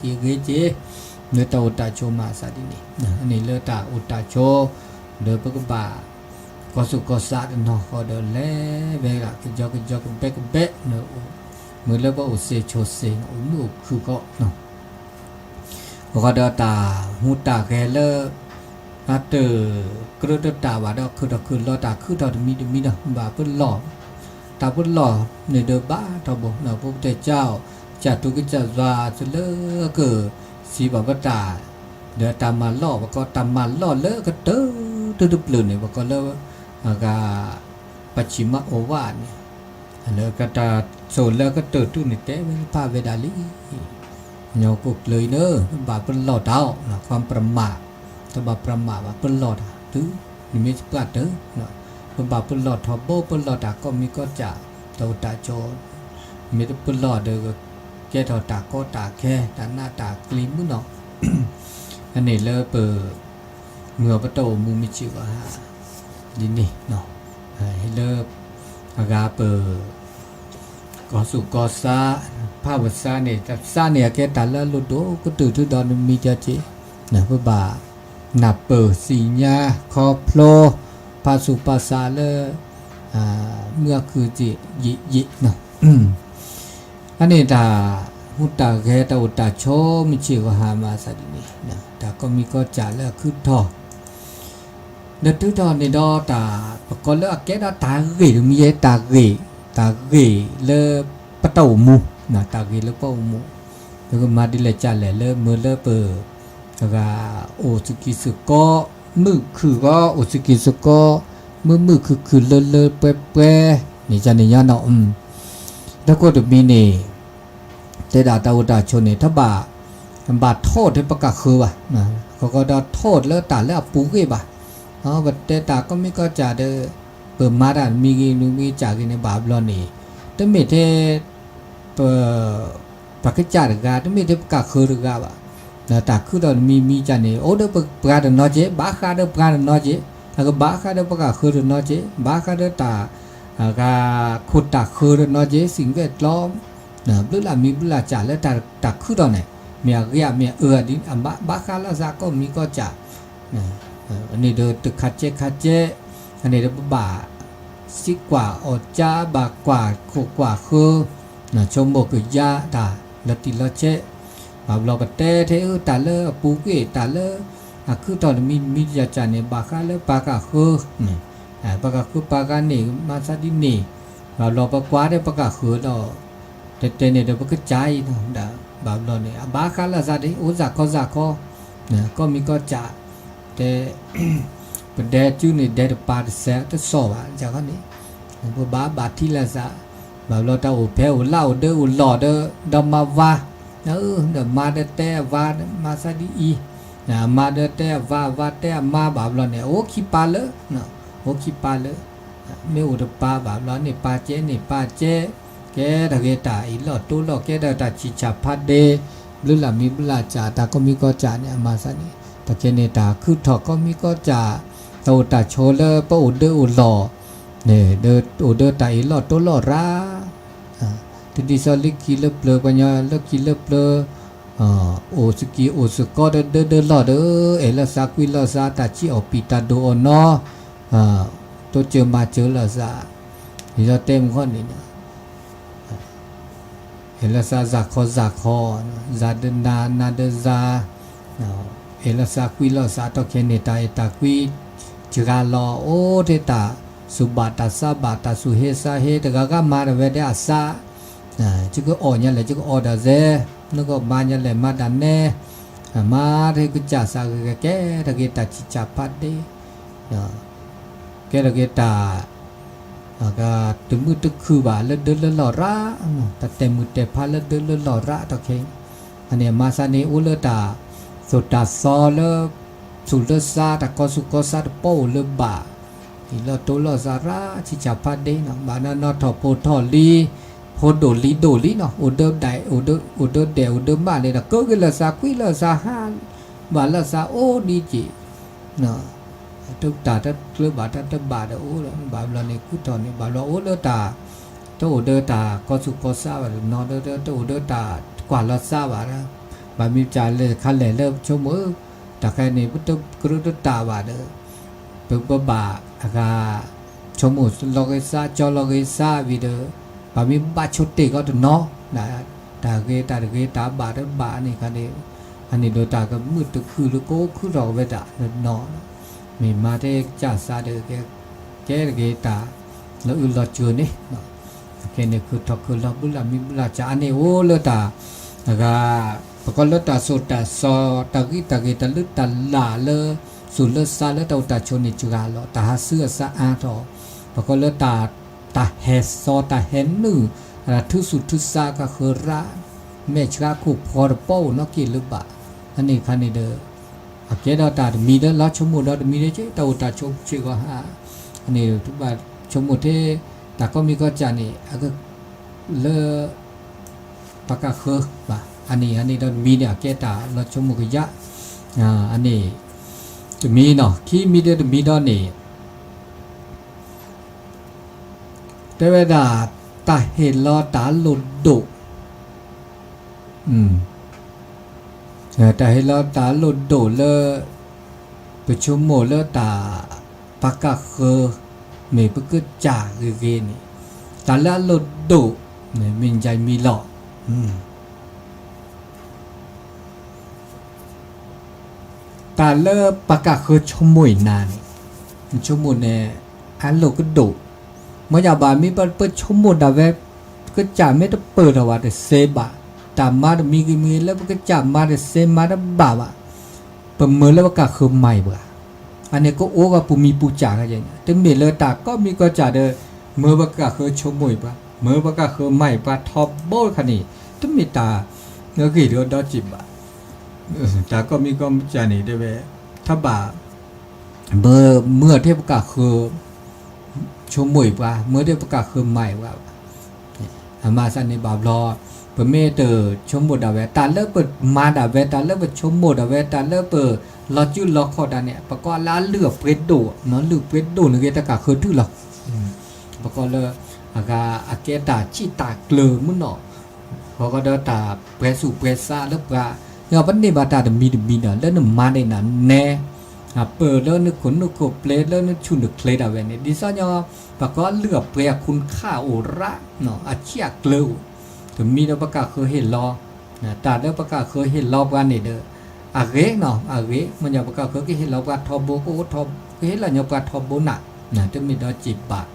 က့ၤဂ့ၤက့ၤ လၢတၢ်အိၣ်တၢ်ဆိးမၤသးဒ်န့ၣ် န့ၣ်လၢတၢ်အိၣ်တၢ်ဆိး ဒီးပကဘၣ် ကီၢ်သူၣ်ကီၢ်သးတနီၤဃီဒီးလဲၤဝဲဒၣ် ကယီကယီကဘဲကဘဲ မ့ၢ်လၢပအိၣ်စ့ၤဆိးစ့ၤ အိၣ်မုာ်အိၣ်ခုၣ်ဃီ အဃိဒီးတၢ်ဟူးတၢ်ဂဲၤလၢ အတကြၢးတတၢ်ဘၣ်ဒီး ခုၣ်ထီၣ်ခုၣ်လီၤတၢ်ခုၣ်ထီၣ်တမံၤတမံၤဒီး ဘၣ်ပလီၢ် တၢ်ပလီၢ်န့ၣ်ဒီးဘၣ်ထီဘိ ပကတဲကၢ်အီၤ ကၠၢ်တူၤကစၢ်ယွၤလၢကစံးဘၣ်ပတၢ် ဒီးတၢ်မၤလီၢ် ပကိးတၢ်မၤလီၢ်လၢကတၢၢ်တဖျၢၣ်န့ၣ် ပကိးလၢ အဂၤ ပှၤဆံးမၤအိၣ်ဝဲန့ၣ် လၢကတၢၢ်ဆိးလၢကတၢၢ်တဖျၢၣ်န့ၣ် တဲဝဲဖးဝဲဒၣ်လံ ညီကိၣ်ကျၢၤအံၤန့ၣ် ဘၣ်ပလီၢ်တၢ်အီၤ ความประมาท တဘၣ် ประมาท ဘၣ် ပလီၢ်တၢ်တုၤ နမ့ၢ်ပှၢ်တၢၢ် ပဘၣ်ပလီၢ်ထီဘိ ပလီၢ်တၢ်ကိးမံၤကိးစၢ် တၢ်အိၣ်တၢ်ဆိး မ့ၢ်တပလီၢ်ဒီး ကဲထီၣ်တၢ်ကီတၢ်ခဲ တၢ်နးတၢ်ကျံၤမုၢ်နီၤ အန့ၣ်လၢပ မုၢ်အပတီၢ်အိၣ်မူမုၢ်ဆ့ၣ်ဂီၤဟါ ဒ်န့ၣ် လၢ အဂၤပ ကီၢ်သူၣ်ကီၢ်သး ဖးဝဲသးန့ၣ် တၢ်သးန့ၣ် အကဲတၢ်လၢအလိၣ်ဒိၣ်ကတၢၢ်ထုဒီးနမံၤကၠီက့ၤ ပဘၣ်နၢ်ပၢၢ်သ့ၣ်ညါခီဖျိ ပာ်သူၣ်ပာ်သးလၢ မုၢ်အခုၣ်ယံာ်ယံာ် အန့ၣ်တၢ် ဟူးတၢ်ဂဲၤတၢ်အိၣ်တၢ်ဆိးမုၢ်ဆ့ၣ်ဂီၤဟါမးသးဒ်န့ၣ် တၢ်ကိးမံၤကိးစၢ်လၢအခုၣ်ထီၣ် ဒီးတုၤထီၣ်န့ၣ်ဒီးတၢ် ပကိးလၢအကဲဒၣ်တၢ်ဂ့ၢ်တမံၤယဲ တၢ်ဂ့ၢ် တၢ်ဂ့ၢ်လၢပတၢ်အိၣ်မူ တၢ်ဂ့ၢ်လၢပအိၣ်မူ ပကမၤဒ်လဲၣ်ကလဲၣ်လၢမ့ၢ်လၢပ အဂၤ အိၣ်သူၣ်ကံၤသူၣ်ကီ မုာ်ခုၣ်ဂီၤ အိၣ်သူၣ်ကံၤသူၣ်ကီ မုာ်မုာ်ခုၣ်ခုၣ်လၢလၢပှဲၤပှဲၤ န့ၣ်ကန့ၣ်ညီနီၤ တၢ်ခိၣ်တမံၤန့ၣ် တဲဒၣ်တၢ်အိၣ်တၢ်ဆိးန့ၣ် တဘၣ် ဘၣ်ထီၣ်ထဲပကၢ်ဃၢၤဘၣ်, ဃီဃီဒီးထီၣ်လၢတၢ်လၢအပူၤဂ့ၢ်ဘၣ်, ပတဲတၢ်ကိးမံၤကိးစၢ်ဒီး ပမၤတၢ်တမံၤဂ့ၤမံၤဂ့ၤစၢ်ဂ့ၤန့ၣ် ဘၣ်ဘျီန့ၣ် တမ့ၢ်ထဲ ပ ပှၤကစၢ်တဂၤ တမ့ၢ်ထဲပကၢ်ဃၢၤတဂၤဘၣ်, တၢ်ခုၣ်ထီၣ်တမံၤမံၤစၢ်န့ၣ် အိၣ်ဒီးပှၤတနီၤက့ၤ ဘၣ်ဃးဒီးပှၤတနီၤက့ၤ, အကဘၣ်ဃးဒီးပကၢ်ဃၢၤတနီၤက့ၤ ဘၣ်ဃးဒီးတၢ် ဂၤခိၣ်တၢ်ဃၢၤတနီၤက့ၤ စံၣ်ဝဲၣ်ကျီ ဘျုးလၢ်မံၤဘျုးလၢ်စၢ်လၢတၢ်ခုၣ်ထီၣ်န့ၣ် မ့ၢ်အဂ့ၤမ့ၢ်အအၢဒ် ဘၣ်ဃးလိာ်သးကိးမံၤကိးစၢ် န့ၣ်ဒီးတခါကဲခါကဲ အန့ၣ်ဒီးပဘၣ် စံးကွၢ်အီၣ်ကၢ ဘၣ်ကွၢ်ခိၣ်ကွၢ်ဃၢၤ ဆိကမိၣ်ကယါတၢ်လီၤတံၢ်လီၤဆဲး, ဘၣ်ဘျီပတဲထဲအၢ တၢ်လၢအပူၤကွံာ် တၢ်လၢ အခုၣ်ထီၣ်တမံၤမံၤယၤစၢ်န့ၣ် ဘၣ်ဃးလၢပှၤကၢ်ဃၢၤ ပှၤကၢ်ဃၢၤပှၤဂၤန့ၣ် မၤသးဒ်န့ၣ်, ဘၣ်ဘျီပကွၢ်ဒီးပကၢ်ဃၢၤဒီး တဲတဲန့ၣ်ဒီးပကစၢ်အံၤ ဘၣ်ဘျီန့ၣ် အဘၣ်ဃးလိာ်သးဒ် အိၣ်စ့ၢ်ကီးစ့ၢ်ကီး ကိးမံၤကိးစၢ် တဲ ပဒဲစုန့ၣ် ဒဲတပၤတစဲးတစီၣ်ဘၣ် န့ၣ် ပဘၣ်ဘၣ်ထံလိာ်သး, ဘၣ်ဘျီတၢ်အိၣ်ဖဲအိၣ်လၢအိၣ်ဒၢအိၣ်လီၢ်ဒီး ဒီးမါဝၤ, ဒီးမါဒီးတဲအဝၤ မၤသးဒ်အံၤ, အမါဒီးတဲအဝၤ အဝၤတဲအမါဘၣ်ဘျီန့ၣ် အိၣ်ခံပၤလၢ, အိၣ်ခံပၤလၢ မ့ၢ်အိၣ်တပၤဘၣ်ဘျီန့ၣ် ပာ်ကဲန့ၣ်ပာ်ကဲ, ကဲထီၣ်က့ၤတၢ်အ့ၣ်လိာ်တိလိာ် ကဲထီၣ်တၢ်ဆံးဆံးဖးဒ့, ဘျုးလၢ်မံၤဘျုးလၢ်စၢ် တၢ်ကိးမံၤကိးစၢ်န့ၣ် အမၤသးန့ၣ် တၢ်ခဲန့ၣ် တၢ်ခုၣ်ထီၣ်ကိးမံၤကိးစၢ်, တၢ်အိၣ်တၢ်ဆိးလၢပအိၣ်ဒၢအိၣ်လီၢ်န့ၣ် ဒီးအိၣ်ဒၢတၢ်အ့ၣ်လိာ်တိလိာ်ရၢ် တဒ်သိးလၢခံလၢပျၢၤ ပှၤညီလၢခံလၢပျၢၤ အိၣ်စကံၤအိၣ်စကီဒီးဒၢဒၢလီၢ်ဒီး အဲၣ်လိာ်သးကွံလိာ်သး တၢ်ဆံးအီၣ်ပံာ်တၢ်ဒိၣ်အီၣ်နီၤ တိစၢၤမၤစၢၤလိာ်သး, ဒ်သိးတဲမုၢ်ခီၣ်န့ၣ် အဲၣ်လိာ်သးစးခီစးခီ, စးဒၢနၤ နၤဒၢစး, အဲၣ်လိာ်သးကွံလိာ်သး တၢ်ခဲန့ၣ် တၢ်အဲၣ်တၢ်ကွံ စှၤလီၤ အိၣ်ထဲတၢ်သူၣ်ဘၣ်တၢ်သးဘၣ် တၢ်သူၣ်ဟ့သးဟ့ တဂၤဂၤမၤတဝဲဒၣ်အသး, ယကအီၣ်ညါလဲၣ် ယကအီၣ်ဒၣ်စဲ, နကမၤညါလဲၣ် မၤဒၣ်နဲ, မၤထဲကစၢ်သးဂ့ၤဂ့ၤ ကဲထီၣ်က့ၤတၢ်ဆံးဆံးဖးဒ့ ကဲထီၣ်က့ၤတၢ် တမုာ်တခုၣ်ဘၣ်လၢဒၢလၢလီၢ်ရၣ်, တၢ်တဲာ်မုၢ်တဲာ်ဖးလၢဒၢလၢလီၢ်ရၣ်တၢ်ခဲအံၤ, အန့ၣ်အမၤသးန့ၣ် အိၣ်လၢတၢ်သိၣ်တၢ်သီလၢ သူၣ်လၢသး တၢ်ကီသူၣ်ကီသးတပီၢ်အိၣ်လၢဘၣ်, အ့ၣ်လိာ်တိလိာ်သးရၣ် ဆံးဆံးဖးဒ့နီၤ, ဘၣ်နီၢ်နီၢ်ထီၣ်ဖိထီၣ်လံၤ ဖိဒိၣ်လံၤဒိၣ်လံနီၤ, အိၣ်ဒၢဒဲး အိၣ်ဒၢဒဲး အိၣ်ဒၢမးလံဒီး ကၢက့ၤလိာ်သး ကွံလိာ်သး ဟးဘၣ်လိာ်သး အိၣ်ဒ်က့ၤ တၢ်တကျၢၤဘၣ် တၢ်တဘၣ်ဒီးအိၣ်ဒီး ဘၣ်ဘျီန့ၣ် ကူၣ်ထီၣ်န့ၣ် ဘၣ်ဘျီအိၣ်လၢတၢ် တအိၣ်ဒၢတၢ်ကီသူၣ်ကီသးဘၣ်ဒီးနီၤဒီး တအိၣ်ဒၢတၢ်ကွၢ်လိာ်သးဘၣ်ဒီး ဘၣ်မ့ၢ်ပစၢ်လဲၤခါလဲၣ်လၢပဆိကမိၣ်, တၢ်ခဲအံၤန့ၣ် ပတကြၢးတတၢ်ဘၣ်ဒီး ပဘၣ်အဂၤ ဆိကမိၣ်လီၤဂ့ၤစး ကၠီလီၤဂ့ၤစးဝံၤဒီး ဘၣ်မ့ၢ်ဘၣ်ဆိတ့ၢ်ကီးတနီၤ, တၢ်ဂ့ၤတၢ်တဂ့ၤ တၢ်ဘၣ်တဘၣ်န့ၣ်ခါန့ၣ်, အန့ၣ်ဒီးတၢ်ကမုာ်တခုၣ်လၢကအိၣ်ခုထီၣ်ကဝဲဒၣ်တနီၤ, မ့ၢ်မၤထဲကစၢ်စးဒီး ကဲတဂ့ၤတၢ်လီၤအုးလီၤစၢၤန့ၣ်, ခဲန့ၣ် ခုးထီၣ်ခုးလီၤ ဘုလၢ်မံဘုလၢ်စၢ် အန့ၣ်အိၣ်လၢတၢ် အဂၤ ပကိးလၢတၢ်စိာ်တၢ်စီ တၢ်ဂံၢ်တၢ်ဂ့ၤ တၢ်လုၢ်တၢ်လၢ်လၢ စိၤလၢစါလၢတၢ်အိၣ်တၢ်ဆိးန့ၣ်စှၤလီၤ တၢ်ဟးဆူအစးအါထီၣ်, ပကိးလၢတၢ် တၢ်ဟဲစီတၢ်ဟဲနုာ် ထုးဆူၣ်ထုးဆါကဃၢၤရၣ် မဲာ်ဆှးခိၣ်ဖီတပီအိၣ်နီၢ်က့ၢ်လၢၤဘၣ်, အန့ၣ်ခါန့ၣ်ဒီး အကဲဒီးတၢ်တမံၤလၢလီၤဆိကမိၣ်ဒီးတမံၤဒီး တၢ်အိၣ်တၢ်ဆိးဆ့ၣ်ဂီၤဟါ, အန့ၣ် တဘၣ်ဆိကမိၣ်ထဲ တၢ်ကိးမံၤကိးစၢ်န့ၣ် လၢ ပှၤကဃၢၤဘၣ်, အန့ၣ်အန့ၣ်ဒီးတမံၤန့ၣ် အကဲတၢ်လီၤဆိကမိၣ်ကယၢ်, အန့ၣ် တမံၤနီၤ ခံမံၤဒီးတမံၤဒီးန့ၣ် တဲဝဲဒၣ် တၢ်ဟ့ၣ်လီၤတၢ်လိၣ်ဒိၣ်, တၢ်ဟ့ၣ်လီၤတၢ်လိၣ်ဒိၣ်လၢ ပဆိကမိၣ်လၢတၢ် ပှၤကဃၢၤ မ့ၢ်ပကစၢ်ဂ့ၤဂ့ၤန့ၣ် တၢ်လၢအလိၣ်ဒိၣ်န့ၣ် မ့ၢ်ယမံၤလီၤ. တၢ်လၢပှၤကဃၢၤဆိကမိၣ်အံၤနၤန့ၣ် နဆိကမိၣ်န့ၣ် အလိၣ်ကဒိၣ်, မ့ၢ်ယဘၣ်မ့ၢ်ပဆိကမိၣ်ဒၣ်ဝဲ ပကစၢ်မ့ၢ်တပၢၢ်ထီၣ်ဘၣ်တစဲးဘၣ်, တၢ်မၤတမံၤဂ့ၤမံၤဂ့ၤလၢပကစၢ်မၤတစဲးမၤတဘၣ်ဘၣ်, ပမၢလၢပှၤကဃၢၤမၤအံၤပှၤ, အန့ၣ်ကအိၣ်ဝဲပူၤမံၤပူၤစၢ်, တမ့ၢ်လၢတၢ်ကိးမံၤကိးစၢ်ဒီး မၢပှၤကဃၢၤဆိကမိၣ်အံၤပှၤ, မၢပှၤကဃၢၤမၤအံၤပှၤထီဘိတခါန့ၣ် တမ့ၢ်တၢ်ဂ့ၢ်ဒီးဒီးစံးဘၣ်, တၢ်ကိးမံၤကိးစၢ်န့ၣ်တဲဝဲ ထီဘၣ် မၢ မၢထဲပှၤကဃၢၤ ဆိကမိၣ်အံၤပှၤ, မၢထဲပှၤကဃၢၤမၤအံၤပှၤဘၣ်, အမၤစၢ်န့ၣ်ဘၣ်ဘျီ, ပမ့ၢ်တဆိကမိၣ်ဒၣ်ဝဲ တၢ်လၢပမၤဒၣ်ဝဲ တၢ်လၢပဆိကမိၣ်ဒၣ်ဝဲ တၢ်လၢပလီၤစုလီၤခီၣ်တၢ်န့ၣ် ပကိးလၢအလုၢ်အပှ့ၤဒိၣ်, လုၢ်ပှ့ၤဒိၣ်န့ၣ်ဂ့ၤ တကးဃၢၤထုၣ်လီၤ, ပကိးလၢ အဂၤအကဲတၢ်ဆံၣ်တၢ်ကျၢၤမုၢ်နီၢ် ဃီဃီဒီးတၢ်ပှဲၤဆူၣ်ပှဲၤဆါလၢပှၤ, ပန့ၢ်ဘၣ်တၢ်တမံၤတမံၤဒီး လၢနမၤန့ၢ်နၤနဲ ပၢၢ်လၢနခိၣ်နူာ်ခိၣ်ပျဲလၢနဆူၣ်နချ့ဒၣ်ဝဲန့ၣ် ဒ်သိးညီ ပှၤကိးလုၢ်အပှ့ၤအခိၣ်နူာ်ခါအိၣ်ရၣ်, အဆံၣ်အကျၢၤအိၣ်, တမံၤဒီးပှၤကဃၢၤဟ့ၣ်လီၤ, တၢ်လၢပှၤကဃၢၤဟ့ၣ်လီၤပှၤန့ၣ်ဒီး အဂ့ၤနီၤ အဂ့ၤ မ့ၢ်ညီပှၤကဃၢၤကဟ့ၣ်လီၤပှၤထီဘိ ကအိၣ်ထီ ကဟ့ၣ်လီၤညီပှၤထီဘိနၤ, တမ့ၢ်ဒီးစံးဘၣ်,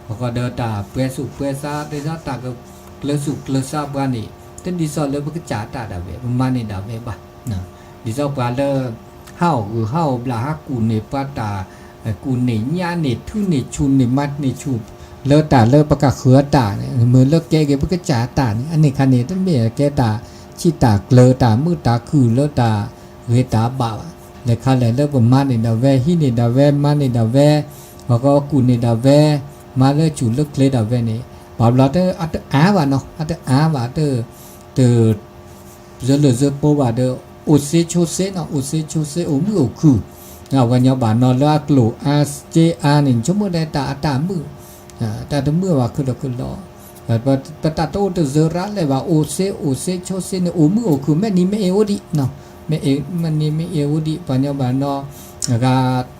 ဃီဃီဒီးတၢ်ပှဲၤဆူၣ်ပှဲၤဆါ ဒ်သိးတၢ်ကကျၢၤဆူၣ်ကျၢၤဆါပှၤန့ၣ် တဒ်သိးလၢပကစၢ်တၢ်ဒၣ်ဝဲ ပမၤန့ၢ်ဒၣ်ဝဲဘၣ်, ဒ်သိးပှၤလၢ ဟးအိၣ်ဂုၤဟးအိၣ်ဘျး ဟးကူၣ်န့ၢ်ပှၤတၢ် ကူၣ်န့ၢ်ညါန့ၢ် ထုးန့ၢ်ဆူၣ်န့ၢ် မၤန့ၢ်ဆူၣ် လၢတၢ်လၢပကဃၢၤအတၢ်န့ၣ် မ့ၢ်လၢကဲက့ၤပကစၢ်အတၢ်န့ၣ် အန့ၣ်ခါန့ၣ် တမ့ၢ်ကဲတၢ်ဆံၣ်တၢ်ကျၢၤ တၢ်မုာ်တၢ်ခုၣ်လၢတၢ်ဂ့ၤတၢ်ဘၣ်ဘၣ်. လဲၤခါလဲၣ်လၢပမၤန့ၢ်ဒၣ်ဝဲ ဟံးန့ၢ်ဒၣ်ဝဲ မၤန့ၢ်ဒၣ်ဝဲ ပှၤကကူၣ်န့ၢ်ဒၣ်ဝဲ မၤလၢဆူၣ်လၢချ့ဒၣ်ဝဲန့ၣ် ဘၣ်ဘျီတအါဘၣ်နီၤ အတအါဘၣ်တ တ စၢလၢာ်စၢဖိဘၣ်ဒီး အိၣ်စ့ဆိစ့နီၤ အိၣ်စ့ဆိစ့ အိၣ်မုာ်အိၣ်ခုၣ်, ပှၤညီဘၣ်နီၤလၢအကျိၣ်အါစ့အါန့ၣ် ဆိကမိၣ်ဒၣ်တၢ်အတၢ်မုာ်, တၢ်တမုာ်ဘၣ်ခုၣ်ဒီးခုၣ်လီၤ, ပတၢ်တအိၣ်တစၢရၣ်လဲၣ်ဘၣ် အိၣ်စ့အိၣ်စ့ဆိစ့န့ၣ် အိၣ်မုာ်အိၣ်ခုၣ် မဲာ်နံၤမဲာ်အ့အိၣ်ဒံး, မ့ၢ်အ့ မဲာ်နံၤမဲာ်အ့အိၣ်ဒံး ပှၤညီဘၣ်နီၤ အဂၤ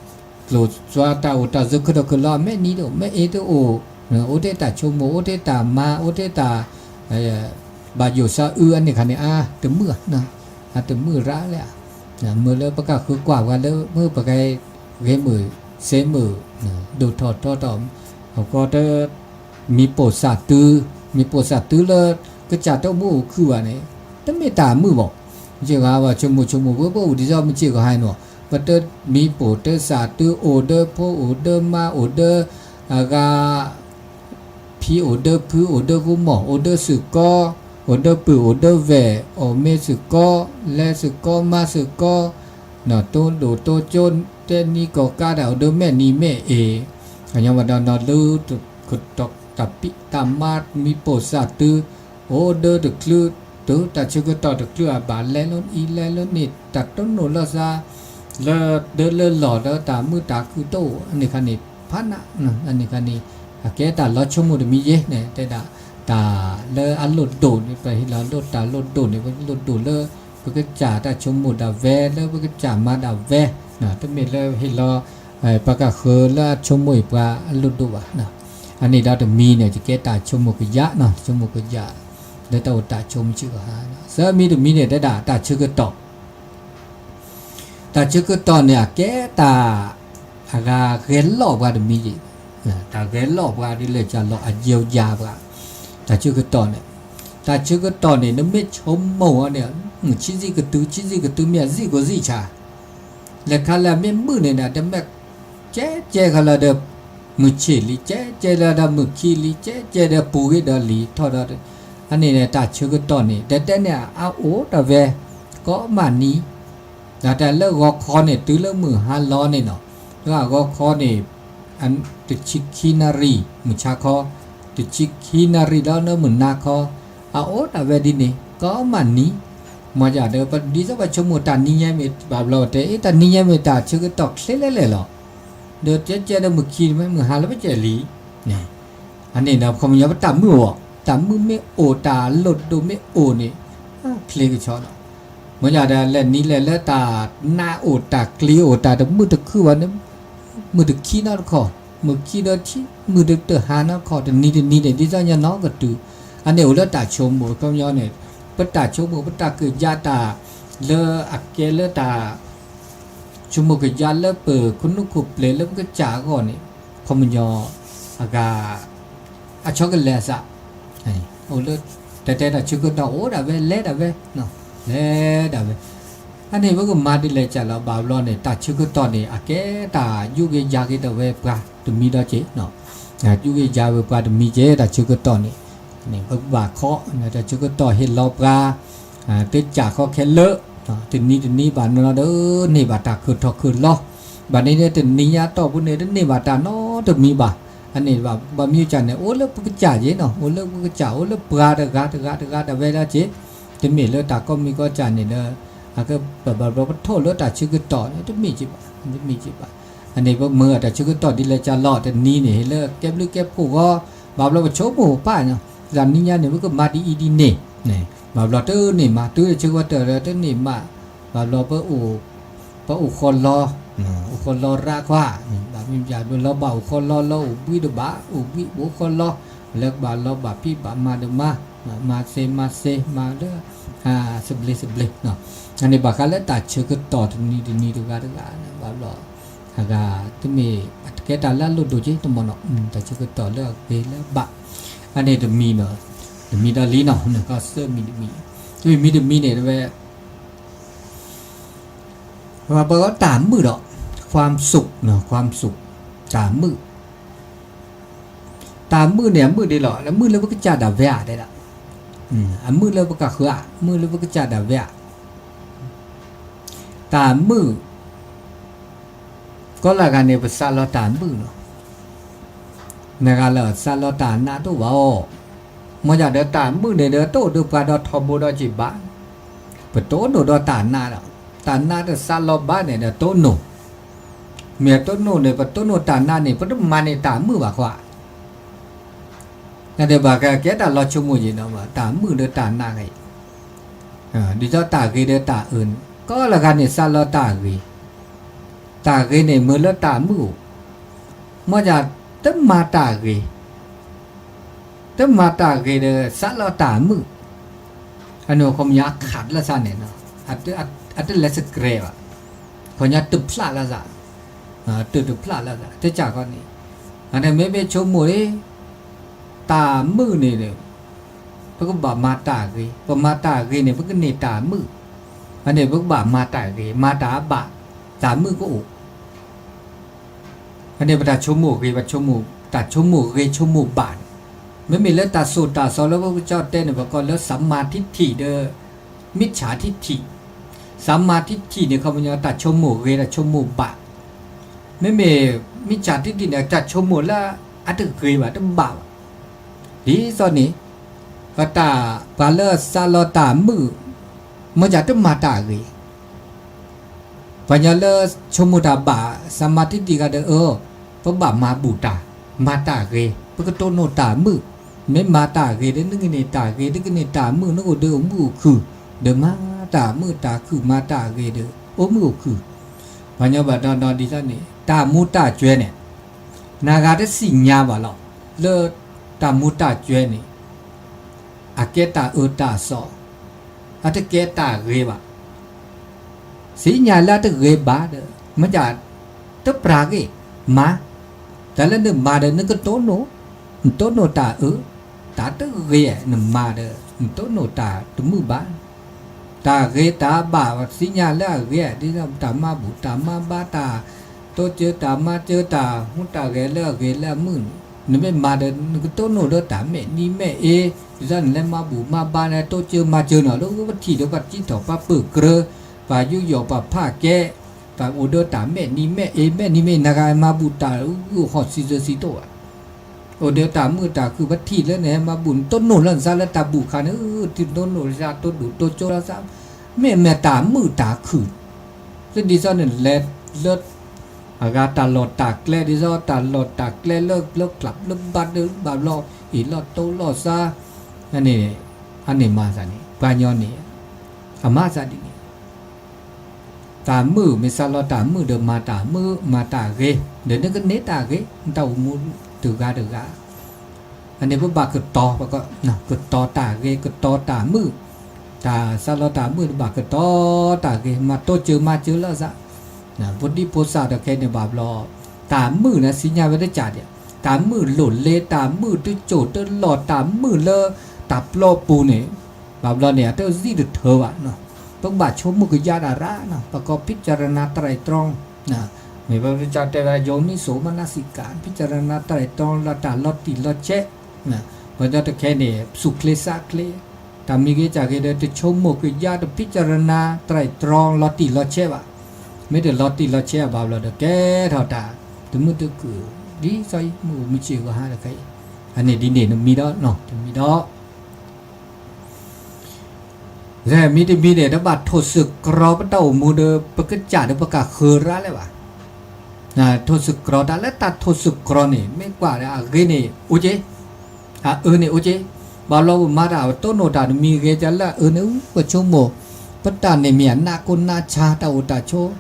ကျိၣ်စှၤတၢ်အိၣ်တၢ်စၢခုၣ်ဒီးခုၣ်လီၤ မဲာ်နံၤတအိၣ် မဲာ်အ့တအိၣ်, အိၣ်ထဲတၢ်ဆိကမိၣ် အိၣ်ထဲတၢ်မၤ အိၣ်ထဲတၢ် ဘၣ်ယိၣ်စၢအု အန့ၣ်ခါန့ၣ် အါ တမုာ်, အတမုာ်ရၣ်လဲၣ်, မ့ၢ်လၢပကဃုကွၢ်ပှၤလၢ မ့ၢ်ပကဂ့ၤမုာ် စ့မုာ် ဒိၣ်ထီၣ်ထီထီၣ်, အဃိတ မံၤပိာ်စၢ်တု, မံၤပိာ်စၢ်တုလၢ ကစၢ်တအိၣ်မုာ်အိၣ်ခုၣ်ဘၣ်န့ၣ် တမ့ၢ်တၢ်မုာ်ဘၣ်, ယဂၤဘၣ်ဆိကမိၣ်ဆိကမိၣ် ပအိၣ်ဒ်သိးမ့ၢ်စ့ၢ်ကီးဟါအံၤနီၤ ပတမံၤပိာ်တစၢ်တု အိၣ်ဒၢဖိအိၣ်ဒၢမါ အိၣ်ဒၢ အဂၤ ဖံအိၣ်ဒၢဖု အိၣ်ဒၢဃူမီၢ် အိၣ်ဒၢစုာ်ကီ အိၣ်ဒၢပုၢ် အိၣ်ဒၢဝဲၢ် အိၣ်မ့ၢ်စုာ်ကီ လဲၤစုာ်ကီ မါစုာ်ကီ တိဒိၣ်တိကၠိ တဲနံကီၢ်ကါဒၣ် အိၣ်ဒၢမဲာ်နံၤမဲာ်အ့ ကညီဘၣ်ဒီးနီၤ လၢ တၢ်ပံးတၢ်မၤမံၤပိာ်စၢ်တု အိၣ်ဒၢတချုး တုၤတၢ်ဆၢကတီၢ်တချုးအဘၣ် လဲၤလၢအံၤလဲၤလၢန့ၣ် တၢ်တိၢ်နီၣ်လိာ်သး လၢဒၢလၢလီၢ် လၢတၢ်မုာ်တၢ်ခုၣ်တအိၣ် အန့ၣ်ခါန့ၣ် ဖးနး အန့ၣ်ခါန့ၣ် အကဲတၢ်လီၤဆိကမိၣ်တမံၤယဲၢ်န့ၣ် တဲဒၣ် တၢ်လၢအလိၣ်ဒိၣ်န့ၣ် ပဟ့ၣ်လီၤလိၣ်တၢ်လိၣ်ဒိၣ်န့ၣ် ပလိၣ်ဒိၣ်လၢ ပကစၢ်တၢ်ဆိကမိၣ်ဒၣ်ဝဲ လၢပကစၢ်မၤဒၣ်ဝဲ, တမ့ၢ်လၢဟ့ၣ်လီၤ ပှၤကဃၢၤလၢအဆိကမိၣ်အံၤပှၤအလိၣ်ဒိၣ်ဘၣ်. အန့ၣ်ဒီးတမံၤန့ၣ် ယကဲတၢ်ဆိကမိၣ်ကယၢ်, ဆိကမိၣ်ကယၢ် လၢတၢ်အိၣ်တၢ်ဆိးမုၢ်ဆ့ၣ်ကဟါ, သၢမံၤတမံၤန့ၣ် တဲဒၣ်တၢ်ဆၢကတီၢ် တၢ်ဆၢကတီၢ်န့ၣ် အကဲတၢ် အဂၤဂဲၤလိာ်ပှၤတမံၤက့ၤ, တၢ်ဂဲၤလိာ်ပှၤဒ်လဲၣ်ကလီၤ အယဲၢ်ယၤပှၤ, တၢ်ဆၢကတီၢ်န့ၣ်, တၢ်ဆၢကတီၢ်န့ၣ် နမ့ၢ်ဆိကမိၣ်အီၤန့ၣ် ဆံးဆံးကတုၤ ဆံးဆံးကတုၤ မ့ၢ်အစံၣ်ကိၣ်စံၣ်ဆါ လဲၤခါလၢအမ့ၢ်မုၢ်န့ၣ်ဒီး တမ့ၢ်ကဲကဲခါလၢဒီး မုၢ်ဆ့ၣ်လံ ကဲကဲလၢဒီးမုၢ်ခံလံ ကဲကဲဒီးပူၤဂ့ၤဒီးလံထီၣ်ဒီး, အန့ၣ်န့ၣ် တၢ်ဆၢကတီၢ်န့ၣ် တဲတဲန့ၣ် အအိၣ်တၢ်ဝဲ ကိးမးနံၤ, ဒီးတၢ်လၢဂီၤခီန့ၣ် တုၤလၢမုၢ်ဟါလီၤန့ၣ်နီၤ, လၢအဂီၤခီန့ၣ် တဆံခံနၣ်ရံၣ် မုၢ်ဆါခီ, တဆံခံနၣ်ရံၣ်ဒီးလၢမုၢ်နၤခီ, အအိၣ်တၢ်ဝဲဒ်န့ၣ် ကိးမးနံၤ, မ့ၢ်ဒီး ဒ်သိးပဆိကမိၣ်တၢ်နံၤညါမ့ၢ်ဘၣ်ဘျီတဲ အ့ တၢ်နံၤညါမ့ၢ်တၢ်ဆၢကတီၢ်ချ့လဲၣ်လဲၣ်လီၤ, ဒီးကဲကဲဒီးမုၢ်ခံမ့ၢ်မုၢ်ဟါလၢပကဲလံ, အန့ၣ်ဒီးခီပညီပတၢ်မုာ်အီၤ တၢ်မုာ်မ့ၢ်အိၣ်တၢ်လိၣ်ဒိၣ်မ့ၢ်အိၣ်န့ၣ် ချ့ကဆီဒီး, မ့ၢ်ဒီးလဲၤနံၤလဲၤလၢတၢ်နါအိၣ်တၢ်ကျ့အိၣ်တၢ်တမုာ်တခုဘၣ်န့ၣ်, မုၢ်တခံနီတခီ, မုၢ်ခံဒီး မုၢ်တဟါနီတခီ တနံၤတနံၤန့ၣ် ဒ်သိးညါနီကတုၤ, အန့ၣ်အိၣ်လၢတၢ်ဆိကမိၣ်ခီပညီန့ၣ်, ပတၢ်ဆိကမိၣ် ပတၢ်ကယၤတၢ် လၢအကဲလၢတၢ် ဆိကမိၣ်ကယၤလၢပခိၣ်နူာ်ခိၣ်ပျဲၤလၢပကစၢ်အဂီၢ်န့ၣ်, ခီပညီ အဂၤ အဆီကလဲၤအသး, အိၣ်လၢ တဲတဲတၢ်ဆၢကတီၢ်အိၣ်ဒၣ်ဝဲ လဲၤဒၣ်ဝဲ, လဲၤဒၣ်ဝဲ, အန့ၣ်ပကမၤဒ်လဲၣ်ကလီၤ ဘၣ်ဘျီန့ၣ် တၢ်ဆၢကတီၢ်န့ၣ် အကဲတၢ်ယူးဂ့ၤယၤဂ့ၤဒၣ်ဝဲပှၤတမံၤဒီးက့ၤ, ယူးဂ့ၤယၤဝဲပှၤတမံၤက့ၤ တၢ်ဆၢကတီၢ်န့ၣ်, ပကဘၣ်ခီ တၢ်ဆၢကတီၢ်ဟ့ၣ်လီၤပှၤ တကးခီခဲလၢာ်, တနံၤတနံၤဘၣ်နီၤဒီး န့ၢ်ဘၣ်တၢ်ခၢၣ်ထီၣ်ခၢၣ်လီၤ, ဘၣ်န့ၣ်ဒီးတနံၤညါတီၢ်ပူၤန့ၣ် တန့ၢ်ဘၣ်တၢ်နီတမံၤဘၣ်, အန့ၣ်ဘၣ် ဘၣ်မနုၤကန့ၣ် အိၣ်လၢပကစၢ်က့ၤနီၤ အိၣ်လၢပကစၢ် အိၣ်လၢပှၤတဂၤတဂၤတဂၤဒၣ်ဝဲဒၣ်က့ၤ, တမ့ၢ်လၢတၢ်ကိးမံၤကိးစၢ်န့ၣ်ဒီး အကဘၣ်ဘၣ်ဘျီပထိၣ်လၢတၢ်ဆၢကတီၢ်န့ၣ် တမ့ၢ်က့ၤဘၣ်, တမ့ၢ်က့ၤဘၣ်, အန့ၣ်ပမၤတၢ်ဆၢကတီၢ်ဒ်လဲၣ်ကလီၤ တနံၤန့ၣ် ဟ့ၣ်လၢကဲဘျုးကဲဖှိၣ်ဂီၢ်, ဘၣ်ဘျီပဆိကမိၣ်ပာ်နီၤ တနံၤညါန့ၣ် ပကမၤဒ်အံၤဒ်န့ၣ်, ဘၣ်ဘျီတန့ၢ်မၤ တုၤလၢဆၢကတီၢ်တၢ်တန့ၢ်မၤ, ဘၣ်ဘျီ ပအိၣ်ဃီလီၤ, အိၣ်ဃီလီၤရၣ်ခွါ, ဘၣ်မ့ၢ်ပျၢ်လီၤဘၣ်အိၣ်ဃီလီၤ လၢအိၣ်ဘှံးတဘၣ် အိၣ်ဘှံးအိၣ်ဃီလီၤ, လၢကဘၣ်လီၤဘၣ်ဖံးဘၣ်မၤတမၤ, မၤစ့မၤစ့မၤလၢ သဘျ့သဘျ့, အန့ၣ်ဘၣ်ဃးလၢတၢ်ဆၢကတီၢ်တနံၤတနံၤတဂၤတဂၤန့ၣ် ဘၣ်ဘျီ အဂၤ တမ့ၢ်အတကဲတၢ်လၢအလိၣ်ဒိၣ်က့ၤတမီၢ်နီၤ တၢ်ဆၢကတီၢ်လၢအဂ့ၤလၢအဘၣ်, အန့ၣ်တမံၤနီၤ, တမံၤဒီးလံနီၤ ကသၢမံၤတမံၤ, တမံၤမံၤတမံၤန့ၣ် တဝဲ ပှၤဘၣ်တၢ်မုာ်ဒီး ความสุขနီၤ ความสุข, တၢ်မုာ် တၢ်မုာ်န့ၣ် အမုာ်ဒ်လီၤ အမုာ်လၢပကစၢ်ဒၣ်ဝဲဧါ တဲဒၣ်, အမုာ်လၢပကဃၢၤဧါ မုာ်လၢပကစၢ်ဒၣ်ဝဲဧါ, တၢ်မုာ် ကီလၢဂၤန့ၣ် ပစးလီၤတၢ်မုာ်လီၤ, နဂၤလၢစးလီၤတၢ်နးတအိၣ်ဘၣ်အီၤ, မ့ၢ်ယၤဒီးတၢ်မုာ်န့ၣ်ဒီး တအိၣ်ဒီးပှၤဒီးထီဘိဒီးက့ၤဘၣ်, ပတိၢ်နိၣ်ဒီးတၢ်နးဒီး, တၢ်နးတစးလီၤဘၣ်န့ၣ်ဒီးတိၢ်နိၣ်, မ့ၢ်တိၢ်နိၣ်န့ၣ် ပတိၢ်နိၣ်တၢ်နးန့ၣ် ပတမၤန့ၢ်တၢ်မုာ်ဘၣ်ဃီဧါ နဒီးဘၣ်ကကဲတၢ်လီၤဆိကမိၣ်ယံၤနီၤ တၢ်မုာ်ဒီးတၢ်နးဂ့ၤ, ဒ်သိးတၢ်ဂ့ၤဒီးတၢ်အၢန့ၣ် ကီလၢဂၤန့ၣ် စးလီၤတၢ်ဂ့ၤ, တၢ်ဂ့ၤန့ၣ် မ့ၢ်လၢတၢ်မုာ်အိၣ်, မ့ၢ်ယၤ တမၤတၢ်ဂ့ၤ, တမၤတၢ်ဂ့ၤဒီး စးလီၤတၢ်မုာ်, အန့ၣ်ခီပညီအခးလၢသးန့ၣ်နီၤ, အတလဲၤစကြဲးဘၣ်, ခီပညီတဖျးလၢသး, တတဖျးလၢသး တကးခီန့ၣ်, အန့ၣ်မ့မ့ၢ်ဆိကမိၣ်လံ တၢ်မုာ်န့ၣ် ပကဘၣ်မၤတၢ်ဂ့ၤ, ပမၤတၢ်ဂ့ၤန့ၣ် ပကန့ၢ်တၢ်မုာ်, အန့ၣ်ပကဘၣ်မၤတၢ်ဂ့ၤ, မၤတၢ်အဘၣ်, တၢ်မုာ်ကအိၣ်, အန့ၣ်ပတၢ်ဆိကမိၣ်ဂ့ၤ, ပဆိကမိၣ်, တၢ်ဆိကမိၣ်ဂ့ၤဆိကမိၣ်ဘၣ်န့ၣ်, မ့မ့ၢ်လၢတၢ်သိၣ်တၢ်သီလၢပကစၢ်တဲန့ၣ် ပကိးလၢ สัมมาทิฏฐิ ဒီး มิจฉาทิฏฐิ, สัมมาทิฏฐิ န့ၣ် ခီပညီ တၢ်ဆိကမိၣ်ဂ့ၤ တၢ်ဆိကမိၣ်ဘၣ်, မ့မ့ၢ် มิจฉาทิฏฐิ န့ၣ် တၢ်ဆိကမိၣ်လၢအတဂ့ၤဘၣ် တဘၣ်ဘၣ်, ဒ်သိးန့ၣ် ပတၢ် ပှၤလၢစးလီၤတၢ်မုာ် မ့ၢ်ယၤတမၤတၢ်ဂ့ၤ, ပှၤကညီလၢဆိကမိၣ်တၢ်ဘၣ် สัมมาทิฏฐิ ဂၤဒီး အၢ ပဘၣ်မၤဘူၣ်တၢ်, မၤတၢ်ဂ့ၤ, ပကတိၢ်နိၣ်တၢ်မုာ်, မ့ၢ်မၤတၢ်ဂ့ၤဒီး နကန့ၢ်တၢ်ဂ့ၤ, နကန့ၢ်တၢ်မုာ် နကအိၣ်ဒီးအိၣ်မုာ်အိၣ်ခုၣ်, ဒီးမၤ တၢ်မုာ်တၢ်ခုၣ်မၤတၢ်ဂ့ၤဒီး အိၣ်မုာ်အိၣ်ခုၣ်, ပှၤကညီဘၣ်ဒီးဒီးဒ်သိးန့ၣ် တၢ်မူတၢ်ကွဲန့ၣ် နဂၤတသ့ၣ်ညါဘၣ်လီၤ, လၢတၢ်မူတၢ်ကွဲန့ၣ် အကဲတၢ်အၢတၢ်သီ, အတကဲတၢ်ဂ့ၤဘၣ်. သ့ၣ်ညါလၢအတဂ့ၤဘၣ်ဒီး မ့ၢ်ဒၣ် တပြၢ်ဂ့ၤ မၤ, တၢ်လၢနမၤဒီး နကတိၢ်နီၣ်, နတိၢ်နီၣ်တၢ်အၢ, တၢ်တဂ့ၤ နမၤဒီး နတိၢ်နီၣ်တၢ်တမုာ်ဘၣ်. တၢ်ဂ့ၤတၢ်ဘၣ် သ့ၣ်ညါလၢအဂ့ၤ ဒ်သိးတၢ်မၤဘူၣ်တၢ်မၤဘါ တၢ်တိစၢၤတၢ်မၤစၢၤ တၢ်ဟူးတၢ်ဂဲၤလၢအဂ့ၤလၢအမုာ်န့ၣ် နမ့ၢ်မၤဒီး နကတိၢ်နီၣ်ဒီးတၢ်မဲာ်နံၤမဲာ်အ့, ဒ်သိးနလဲၤမၤဘူၣ်မၤဘါ နတိစၢၤမၤစၢၤနီၤ လၢပထံၣ်ဒီးပှၤစံးထီၣ်ပှၤပၢၢ်ကြၢး ပှၤယူးယီၣ်ပှၤဖးကဲ ပှၤအိၣ်ဒီးတၢ်မဲာ်နံၤမဲာ်အ့ မဲာ်နံၤမဲာ်နဂၤမၤဘူၣ်တၢ်အူအီၣ်ဃီၣ်စံးစၢၤစံးတိၣ်ဘၣ် အိၣ်ဒီးတၢ်မုာ်တၢ်ခုၣ် ပထံၣ်လၢနဟဲမၤဘူၣ် နတိၢ်နီၣ်လၢနသးလၢတၢ်ဘူၣ်ခါန့ၣ် တိၢ်နီၣ်လၢသးတိၢ်ဒူၣ်တိၢ်ကၠိလီၤသး, မ့ၢ်မ့ၢ်တၢ်မုာ်တၢ်ခုၣ်, လၢဒ်သိးန့ၣ်လဲၤလၢ အဂၤတၢ်လီၢ်တၢ်ကျဲ ဒ်သိးတၢ်လီၢ်တၢ်ကျဲလၢ လၢကျးလၢဘါဒၢဘၣ်ဘျီ အ့ၣ်လီၤတိၢ်လီၤသး, အန့ၣ်မၤသးန့ၣ် ပှၤကညီန့ၣ် အမၤသးဒ်န့ၣ် တၢ်မုာ် မ့ၢ်စးလီၤတၢ်မုာ်ဒီး မၤတၢ်မုာ် မၤတၢ်ဂ့ၤ ဒီးနကန့ၢ်တၢ်ဂ့ၤ နတၢ်အိၣ်မူတဂၤတဂၤ, အန့ၣ်ပဘၣ်ကတီၤ ကတီၤတၢ်ဂ့ၤ ကတီၤတၢ်မုာ်, တၢ်စးလီၤတၢ်မုာ်တဘၣ်ကတီၤတၢ်ဂ့ၤ မၤတိစၢၤမၤစၢၤလီၤသး, ဖိဒံဖိသၣ်ဒီးခဲန့ၣ်ဘၣ်ဘျီ, တၢ်မုာ်န့ၣ်သ့ၣ်ညါဝဲတကးဒံး, တၢ်မုာ်လိၣ်လ့ တၢ်မုာ်တစိၢ်တလီၢ် တၢ်မုာ်လၢတၢ်ပျီပူၤန့ၣ် ဘၣ်ဘျီန့ၣ် အတသံၣ်တထၢဘၣ်, ပကဘၣ်ဆိကမိၣ်ကယါတၢ်ရၢ, ပကိး พิจารณาไตร่ตรอง, မ့ၢ်ပကတဲဝဲ ယောနိသောမနစိကံ พิจารณาไตร่ตรอง လၢတၢ်လီၤတံၢ်လီၤဆဲး, ပဒီတခဲန့ၣ် သူၣ်ချ့သးချ့, တၢ်မံၤဂ့ၤကၢ်ဂ့ၤဒီး တဆိကမိၣ်ကယါ တ พิจารณาไตร่ตรอง လီၤတံၢ်လီၤဆဲးဘၣ်, မ့ၢ်တလီၤတံၢ်လီၤဆဲးဘၣ်ဘျီဒီး ကဲထီၣ်တၢ် တမုာ်တခုၣ် ဒ်သိးအံၤ မုၢ်အိၣ်မုၢ်ဆ့ၣ်ဂီၤဟါတခါအံၤ, အန့ၣ်ဒ်န့ၣ်နမံဒီး တမံဒီး မ့တမံန့ၣ် တဘၣ်ထိၣ်သတြီၤပတၢ်အိၣ်မူဒီး ပကစၢ်ဒီးပကဃၢၤရၣ်လၢၤဘၣ်, ထိၣ်သတြီၤတၢ်လၢတၢ်ထိၣ်သတြီၤန့ၣ် မ့ၢ်ကွၢ်ဒီးအဂ့ၤန့ၣ်အိၣ်က့, အအၢန့ၣ်အိၣ်က့, ဘၣ်လီၤပမၤတၢ် ပတိၢ်နီၣ်တၢ်တမံၤဂ့ၤကလၢအအၢန့ၣ် ပဆိကမိၣ် ပတၢ်န့ၣ်မ့ၢ်အနးကိၢ်နးဆါတၢ်အိၣ်တၢ်ဆိး,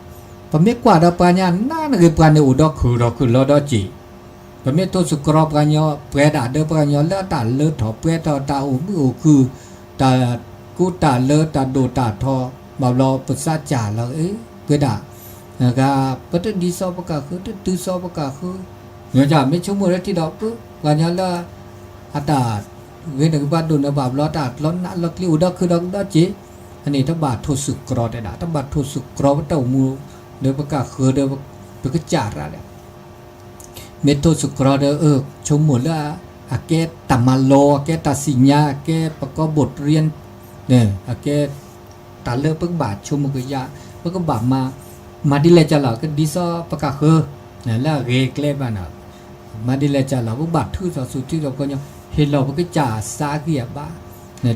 ပမ့ၢ်ကွၢ်ဒီးပှၤကညီနးနဂ့ၤ ပှၤန့ၣ်အိၣ်ဒီးခုၣ်ဒီးခုၣ်လီၤဒီးစ့ၢ် ပမ့ၢ်ထိၣ်သတြီၤပှၤကညီ ပှဲၤဒၣ်ဒီးပှၤကညီလၢတၢ်လၢထီၣ်ပှဲၤထီၣ် တၢ်အိၣ်မုာ်အိၣ်ခုၣ် တၢ်ကူတၢ်လၢ တၢ်ဒိၣ်တၢ်ထီ ဘၣ်ဘျီပသးစၢ်လီၤ ပဝဲဒၣ် ပတဒ်သိးပကဃု တတုၤသိးပကဃု, မ့ၢ်ဆိကမိၣ်လၢထံဒီးပှၤကညီလၢ အတၢ်ဂ့ၤန့ၣ်ကဘၣ်ဒိၣ်န့ၣ် ဘၣ်ဘျီတၢ်လီၤနးလီၤကျံၤ အိၣ်ဒီးခုၣ်ဒီးဒီးစ့ၢ်, အန့ၣ်တဘၣ်ထိၣ်သတြီၤတဲဒၣ် တဘၣ်ထိၣ်သတြီၤပတၢ်အိၣ်မူ ဒီးပကဃၢၤဒီး ပကစၢ်ရၣ်လၢ မ့ၢ်ထိၣ်သတြီၤဒီး အၢ ဆိကမိၣ်လၢ အကဲတၢ်မၤလိ အကဲတၢ်သ့ၣ်ညါ အကဲပကီၢ်ဘိၣ်တရံ အကဲ တၢ်လၢပကဘၣ်ဆိကမိၣ်ကယါ ပကဘၣ်မၤ မၤဒ်လဲၣ်ကလီၤ ကဒ်သိးပကဃၢၤ လၢအဂ့ၤကျဲဘၣ်န့ၣ် မၤဒ်လဲၣ်ကလီၤ ပကဘၣ်ထုးထီၣ်စုထုးထီၣ်ပှၤကညီ ဟ့ၣ်လီၤပကစၢ်အသးအဂံၢ်အဘါ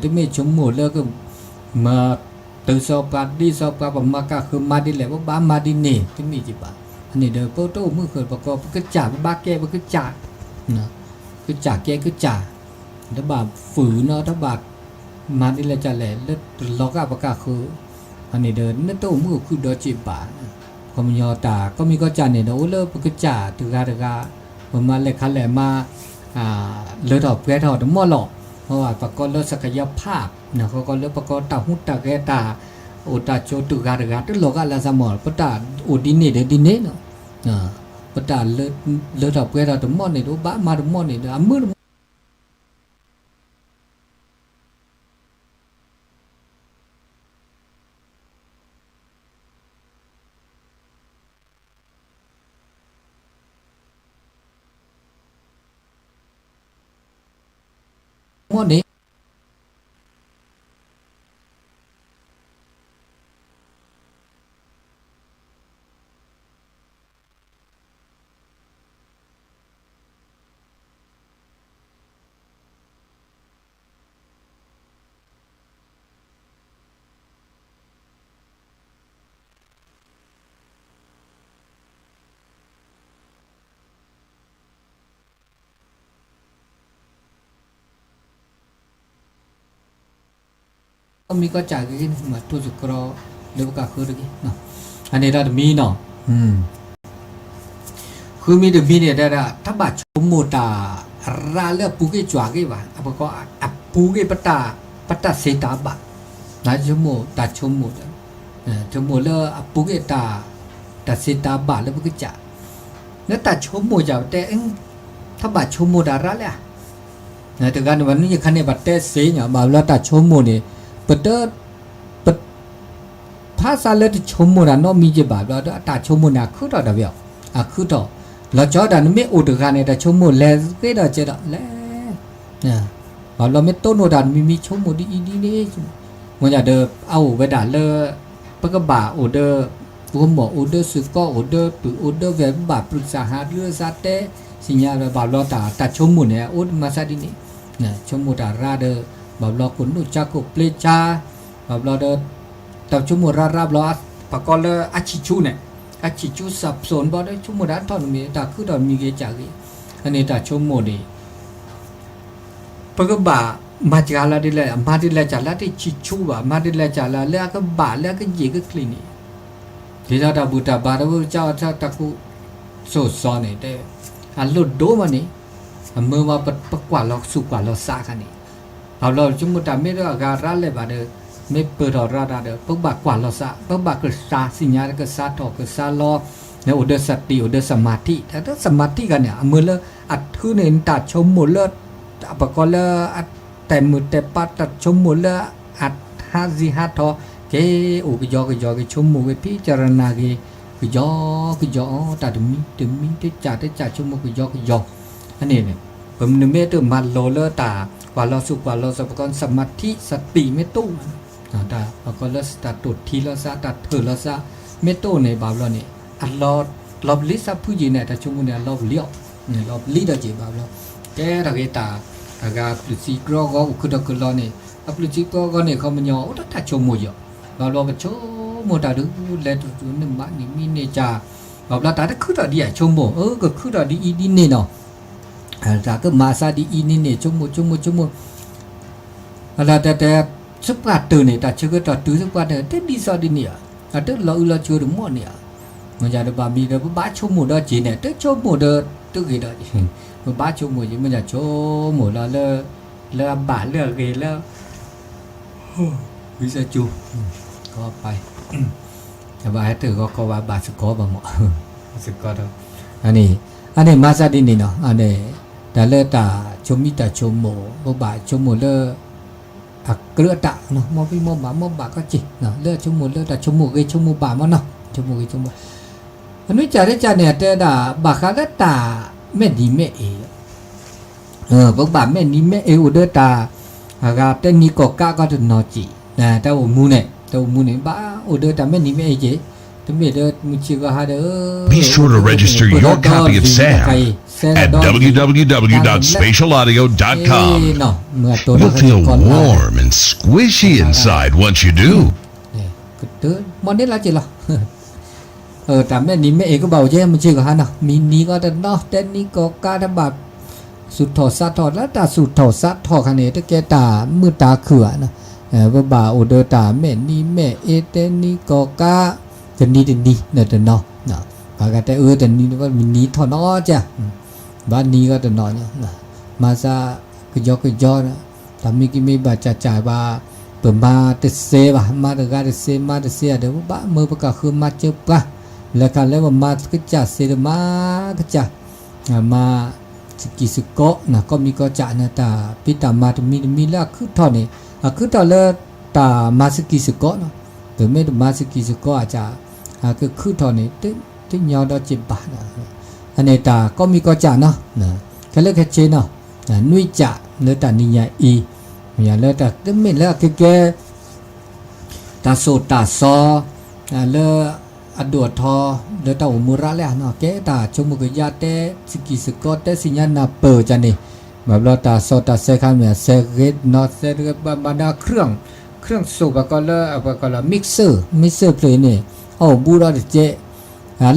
တမ့ၢ်ဆိကမိၣ်လၢက မၤတုၤစီပှၤဒ်စီပှၤ ပမၤကဃၢၤမၤဒ်လဲၣ် ပဘၣ်မၤဒ်န့ၣ် တမ့ၢ်ကဘၣ်. အန့ၣ်ဒီး ပတအိၣ်မုာ်ဃုာ် ပကီၢ် ပကစၢ် ပဘၣ်ကဲပကစၢ် ကစၢ်ကဲကစၢ် တဘၣ်ဖုးနီၤ တဘၣ်မၤဒ်လဲၣ်ကလဲၣ် လၢတလီၤဂာ်ပကဃၢၤ အန့ၣ်ဒီး နတအိၣ်မုာ်အိၣ်ခုၣ်ဒီးစ့ၢ်ဘၣ်. ခီပညီတၢ် ကီၢ်မံၤကီၢ်စၢ်န့ၣ်ဒီး အိၣ်လၢပကစၢ်တဂၤတဂၤ ပမၤလဲၤခါလဲၣ်မၤ လၢထီၣ်ပှဲၤထီၣ်တမီၢ်လီၤ. ပကိးလၢ ศักยภาพ ပကိးလၢပကိးတၢ်ဟူးတၢ်ဂဲၤတၢ်အိၣ်တၢ်ဆိးတဂၤတဂၤ တလီၤဂာ်လၢသးမီၢ် ပတၢ်အိၣ်ဒ်န့ၣ်ဒီးဒ်န့ၣ်လီၤ. ပတၢ်လၢထီၣ်ပှဲၤထီၣ်တမီၢ်န့ၣ်ဒီး ဘၣ်မၤတမီၢ်န့ၣ်ဒီး အမုာ်တမီၢ်မီၢ်န့ၣ် ကီၢ်မံကီၢ်စးဂ့ၤဂ့ၤန့ၣ် မၤတိစ့ၢ်ကီး လၢပကဃုတဂ့ၤ, အန့ၣ်ဒီးတမံၤနီၤ ဃုမံၤတမံၤန့ၣ် တၢ် တၢ်ဘၣ်ဆိကမိၣ်တၢ်ရၤလၢအပူၤကွံာ်ကွၢ်ကွံာ်ဘၣ်, အပူၤကွံာ်ပတၢ်စံးတၢ်ဘၣ်, တၢ်ဆိကမိၣ်တၢ်ဆိကမိၣ်, ဆိကမိၣ်လၢအပူၤကွံာ်တၢ်, တၢ်စံးတၢ်ဘၣ်လၢပကစၢ်, လၢတၢ်ဆိကမိၣ်ယၤပတဲ, တၢ်ဘၣ်ဆိကမိၣ်တၢ်ရၤလၢ တဂၤန့ၣ်ဘၣ် နံၣ်ခါန့ၣ် ပတဲစ့ၢ်ညီ ဘၣ်ဘျီတၢ်ဆိကမိၣ်န့ၣ်, ပတ ပ ဖးစးလၢတဆိကမိၣ်တၢ်နီတမံၤက့ၤဘၣ်ဘျီဒီး တၢ်ဆိကမိၣ်န့ၣ် အခုၣ်ထီၣ်တၢ်ဝဲအီၤ, အခုၣ်ထီၣ်, လီၤဆီဒၣ်နမ့ၢ်အိၣ်တဂၤန့ၣ် တၢ်ဆိကမိၣ်လဲၤဂ့ၤဒီးကဲဒီးလဲၤ ဘၣ်ဘျီမ့ၢ်တိၢ်နီၣ်တၢ်တမံၤမံၤ ဆိကမိၣ်ဒ်အံၤဒ်န့ၣ်, မ့ၢ်ဒၣ်ဒီး အအိၣ်ဝဲဒၣ်လၢ ပကဘၣ်အိၣ်ဒီး ဂီၢ်မီၢ်အိၣ်ဒီးစ့ၢ်ကီး အိၣ်ဒီးပုၢ်အိၣ်ဒီးဝဲၢ် ပဘၣ်ပရူၢ်စၢ်ဟးဒုးစးတဲ သ့ၣ်ညါဒီး ဘၣ်ဘျီတၢ် တၢ်ဆိကမိၣ်န့ၣ် အိၣ်မၤစၢ်ဒ်န့ၣ်, ဆိကမိၣ်တၢ်ရၤဒီး ဘၣ်ဘျီကိးနီၣ်ကၠါကိးပျ့ကၠါ, ဘၣ်ဘျီဒီး တၢ်ဆိကမိၣ်ရၤရၤဘျီ ပကိးလၢအဆံးဆူၣ်န့ၣ်, အဆံးဆူၣ်စၢ်ဖျိးန့ၣ်ဘျီဒီး ဆိကမိၣ်တၢ်ထီၣ်တမံၤ တၢ်ခုၣ်ထီၣ်တမံၤဂ့ၤကၢ်ဂ့ၤ, အန့ၣ်တၢ်ဆိကမိၣ်န့ၣ် ပကဘၣ်မၤစှၤလၢဒ်လဲၣ်, အမၤဒ်လဲၣ်စှၤလၢတဆံးဆူၣ်ဘၣ်, မၤဒ်လဲၣ်စှၤလၢလၢအကဘၣ်လၢအကယံာ်ကချ့ၣ်န့ၣ်, ဒ်သိးတၢ်ဘူၣ်တၢ်ဘါတဝဲကၢ်အီၤတၢ်ကူၣ်စိစီန့ၣ်တဲ, အလိၣ်ဒိၣ်မးန့ၣ်, အမၢဝဲပကွၢ်လီၤဆူၣ်ကွၢ်လီၤစးခါန့ၣ်, ဘၣ်ဘျီဆိကမိၣ်တၢ်မ့ၢ်ဒီးအဂၤရၤလဲၣ်ဘၣ်ဒီး, မ့ၢ်ပၢၢ်ထီၣ်ရၤတၢ်ဒီး ပကဘၣ်ကွၢ်လီၤစး, ပကဘၣ်ကစၢ်သ့ၣ်ညါကစၢ်ထီၣ်ကစၢ်လီၤ, အိၣ်ဒီးစတံၣ် အိၣ်ဒီးစမၤထံ, တၢ်ဒီးစမၤထံခါန့ၣ် အမၢလၢအထုန့ၣ် နတၢ်ဆိကမိၣ်လၢ ပကိးလၢ တဲာ်မုၢ်တဲာ်ပၢ် တၢ်ဆိကမိၣ်လၢအဟးစံးဟးထီၣ်, ကဲအိၣ်ကယီကယီက့ၤ ဆိကမိၣ်ဂ့ၤ ဖံးစရနၤဂ့ၤ, ကယီကယီအီၤ တၢ်တမံၤတမံၤ တကၢ်တကၢ် ဆိကမိၣ်ကယီကယီ, အန့ၣ်န့ၣ် ပမ့ၢ်တမၤလိလၢတၢ်ကွၢ်လီၤဆူၣ်ကွၢ်လီၤစး ပကိးစမၤထံ စတံၣ်မ့ၢ်တအိၣ် တၢ်ပကိးလၢတၢ်တိာ်ထံလီၤစး တၢ်ထုးလီၤစး မ့ၢ်တအိၣ်န့ၣ် ဘၣ်ဘျီန့ၣ် အလီၤ လီၤပလံၤစးဖုက့ၤန့ၣ် တၢ်ဆိကမိၣ်န့ၣ် အလီၤပလံၤအီၤ, လီၤပလံၤဒီးက့ၤဘၣ်ဘျီ, ကဲထီၣ်က့ၤတၢ် အဂၤပျုၢ်စံးကြီဂီၤ အိၣ်ခုၣ်ထီၣ်ခုၣ်လီၤန့ၣ် အပျုၢ်စံးကြီဂီၤန့ၣ် ခီပညီအိၣ်ဒီးတၢ်ဆိကမိၣ်ယီၤ, ဘၣ်ဘျီပဆိကမိၣ်တၢ်ဒုး လဲၤတရူးန့ၣ်မးန့ၣ်မံန့ၣ်ကၢ်, ဘၣ်ဘျီတၢ်တခုၣ်ထီၣ်ဒ်အံၤဆိကမိၣ် အကခုၣ်ထီၣ်ဒ်အံၤဒ်န့ၣ်နီၤ တၢ်ကမၤစးဒ်အံၤန့ၣ်န့ၣ် ဆိကမိၣ်ဆိကမိၣ်ဆိကမိၣ်, အလီၤတဲာ်တဲာ် ဆၢပှၢ်တၢၢ်န့ၣ် တၢ်ဆၢကတီၢ်တုၤဆၢပှၢ်တၢၢ် တဒ်သိးဒ်န့ၣ်ဧါ, အတလီၤအုးလီၤဆူၣ်တမီၢ်န့ၣ်ဧါ, မ့ၢ်ယၤတဘၣ်မံၤဒီး ပဘၣ်ဆိကမိၣ်ဒီးက့ၤန့ၣ် တဆိကမိၣ်ဒီးတဂ့ၤဒီး, ပဘၣ်ဆိကမိၣ်က့ၤ မ့ၢ်ယၤဆိကမိၣ်လီၤလၢ လၢအဘၣ်လၢအဂ့ၤလၢ ဝံသးစူၤ ကီပၤ တဘၣ်ဟဲတဂီၤကီဘၣ် ဘၣ်စ့ၢ်ကီးဘၣ်မး စ့ၢ်ကီးဒီး အန့ၣ် အန့ၣ်မၤစၢ်ဒ်န့ၣ်နီၤ အန့ၣ် တၢ်လၢတၢ်ဆိမိၣ်တၢ်ဆိကမိၣ် ပဘၣ်ဆိကမိၣ်လၢ အကြၢးအတၢ် မီၢ်ဖံးမီၢ်မၤမီၢ်ဘၣ်ကီက့ၤ လၢဆိကမိၣ်လၢတၢ်ဆိကမိၣ်ဂ့ၤဆိကမိၣ်ဘၣ်မးနီၤ ဆိကမိၣ်ဂ့ၤဆိကမိၣ် အနွံကၢ်တကၢ်န့ၣ် အတဲဒၣ် ဘၣ်ဃးလၢတၢ်မဲာ်နံၤမဲာ်အ့ ပကဘၣ်မဲာ်နံၤမဲာ်အ့ အိၣ်ဒီးတၢ် အဂၤတဲနံၤကီၢ်ကးကီတနီၤက့ၤ တၢ်အိၣ်မူန့ၣ် တၢ်အိၣ်မူန့ၣ် ဘၣ်အိၣ်ဒီးတၢ်မဲာ်နံၤမဲာ်အ့က့ၤ တမ့ၢ်ဒီးမုၢ်ဆ့ၣ်ဂီၤဟါဒီး Be sure to register your copy of Sam at w w w dot spatial audio dot com. You'll feel warm and squishy inside once you do. မ့ၢ်န့ၣ်လီၤက့ၤလီၤ တၢ်မဲာ်နံၤမဲာ်အ့ကဘၣ်အိၣ်ကဲ မုၢ်ဆ့ၣ်ဂီၤဟါနီၤ မံၤနံၤကီတနီၤ တဲနံၤကီၢ်ကးတဘၣ် ဆူၣ်ထီၣ်စးထီၣ် လၢတၢ်ဆူၣ်ထီၣ်စးထီၣ်ခါန့ၣ် တကဲတၢ်မုာ်တၢ်ခုၣ်ဘၣ် ပဘၣ်အိၣ်ဒီးတၢ်မဲာ်နံၤမဲာ်အ့ တဲနံၤကီၢ်ကး တနံၤတနံၤတနီၤ ပှၤဂၤတဲအၢ တနံၤမံၤနံၤထီၣ်နီၤကၢ် ဘၣ်နံၤကီတနီၤ မၤစၢ်ကယီကယီ တၢ်မံၤကမံၤဘၣ်ကၢ်ကၢ်ဘၣ် ပမၤတစဲးဘၣ် မၤတဂၤတစဲး မၤတစဲးဒီး ပဘၣ်မၢပကဃုမၤစၢၤပှၤ လဲၤခါလၢပမၤကစၢ်စဲးဒီးမၤကစၢ် မၤစကံစကီး ကီၢ်မံၤကီၢ်စဲးန့ၣ် တၢ်ဖံးတၢ်မၤတမံၤတမံၤလၢအခုၣ်ထီၣ်န့ၣ် အခုၣ်ထီၣ်လၢတၢ်မၤစကံစကီးနီၤ ပမ့ၢ်တမၤစကံစကီးအစၢ် အခုၣ်ထီၣ်န့ၣ် တညီဒီးစ့ၢ်ဘၣ် အန့ၣ်တၢ်ကီၢ်မံၤကီၢ်စဲးနီၤ ခဲလၢာ်ခဲဆ့နီၤ နွံစဲးလၢတၢ်နံၤညါအံၤ မ့ၢ်လၢတၢ်တမ့ၢ်လၢအကဲကဲ တၢ်စိၣ်တၢ်စီ လၢအဒိၣ်အထီ လၢတၢ်အိၣ်မူရၤလၢ်နီၤ ကဲတၢ်ဆိကမိၣ်ကယါတဲ စကံစကီးတဲစံးညါနၢ်ပၢၢ်ကန့ၣ် ဘၣ်ဘျီတၢ်စီတၢ်ဆှံခါမ့ၢ် ဆှှဲဂ့ၤနီၤ ဆှှဲတဂ့ၤ ဘၣ်မၤဒၣ် เครื่อง เครื่อง စိၣ် ပှၤကိးလၢ ပှၤကိးလၢ mixer mixer ဖျၢၣ်အံၤန့ၣ် အအိၣ်ဘူးဒီးတကဲ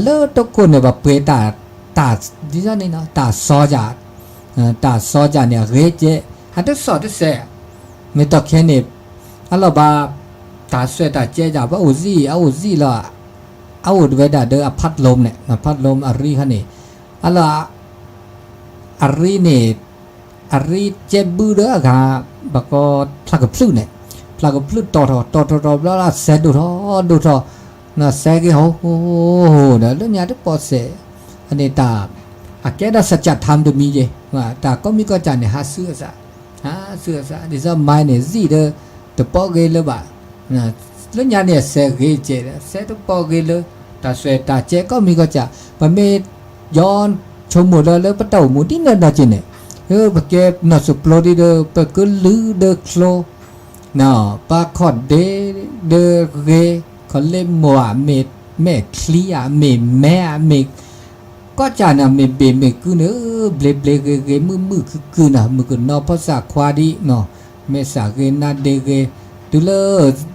လၢတခိၣ်န့ၣ် ပှၤပှ့ၤတၢ် တၢ် ဒ်န့ၣ်နီၤ တၢ်စီယၤ တၢ်စီယၤန့ၣ် အဂ့ၤကဲ အတစီၣ်တစဲး မ့ၢ်တီၢ်ခဲန့ၣ် အလီၤဘၣ် တၢ်စွဲးတၢ်ကဲယၤ ဘၣ်အိၣ်စံၣ် အအိၣ်စံၣ်လီၤ, အအိၣ်တဝဲဒၣ်ဒီးအဖးလိမ်န့ၣ် ဖးလိမ်အရံခါန့ၣ်, အလီၤ အရံန့ၣ် အရံကဲဘုဒီးအဂၤ ဘၣ်ကီဖျါကဖျုးန့ၣ်, ဖျါကဖျုးတီၢ်ထီၣ် တီၢ်ထီၣ်ထီၣ်ဘျီလၢအစဲးဒိၣ်ထီၣ်ဒိၣ်ထီၣ်, စဲးဂ့ၤဟိ ဒီးလၢညါတပီၢ်စဲး, အန့ၣ်တၢ် အကဲဒၣ် สัจธรรม တမံၤယဲ, တၢ်ကိးမံၤကိးကၢ်န့ၣ် ဟးဆူအစး, ဟးဆူအစး ဒ်သိးမၤန့ၣ် စံၣ်ဒီး တပီၢ်ဂ့ၤလၢၤဘၣ်, လၢညါန့ၣ် အစဲးဂ့ၤကဲး စဲးတပီၢ်ဂ့ၤလၢၤ, တၢ်စွဲးတၢ်ကဲကိးမံၤကိးကၢ်, ပမ့ၢ်ယီၤဆိကမိၣ်လၢ လၢပတၢ်အိၣ်မူဒ်န့ၣ်ဒီးက့ၤန့ၣ်, ပကဲနီၢ်စံၣ်ပျိဒ်ဒီး ပကလုာ်ဒီးချိ ပှၤခီၣ်ဒ့ဒီးဂ့ၤ, ခီၣ်လ့ၣ်မိၢ်ဧါ, မ့ၢ်မဲာ်ချံဧါ, မ့ၢ်မဲဧါ, မ့ၢ်ကိးကၢ်န့ၣ် မ့ၢ်ဘ့ၣ်မ့ၢ်ကုန့ၣ်, ဘျ့ဘျ့ဂ့ၤဂ့ၤ မုာ်မုာ်ခုၣ်ခုၣ်န့ၣ်, မုၣ်ကနီၤဖီစၣ်ခွါဒ်, မ့ၢ်စၢ်ဂ့ၤနါဒ့ဂ့ၤ, တုၤလၢ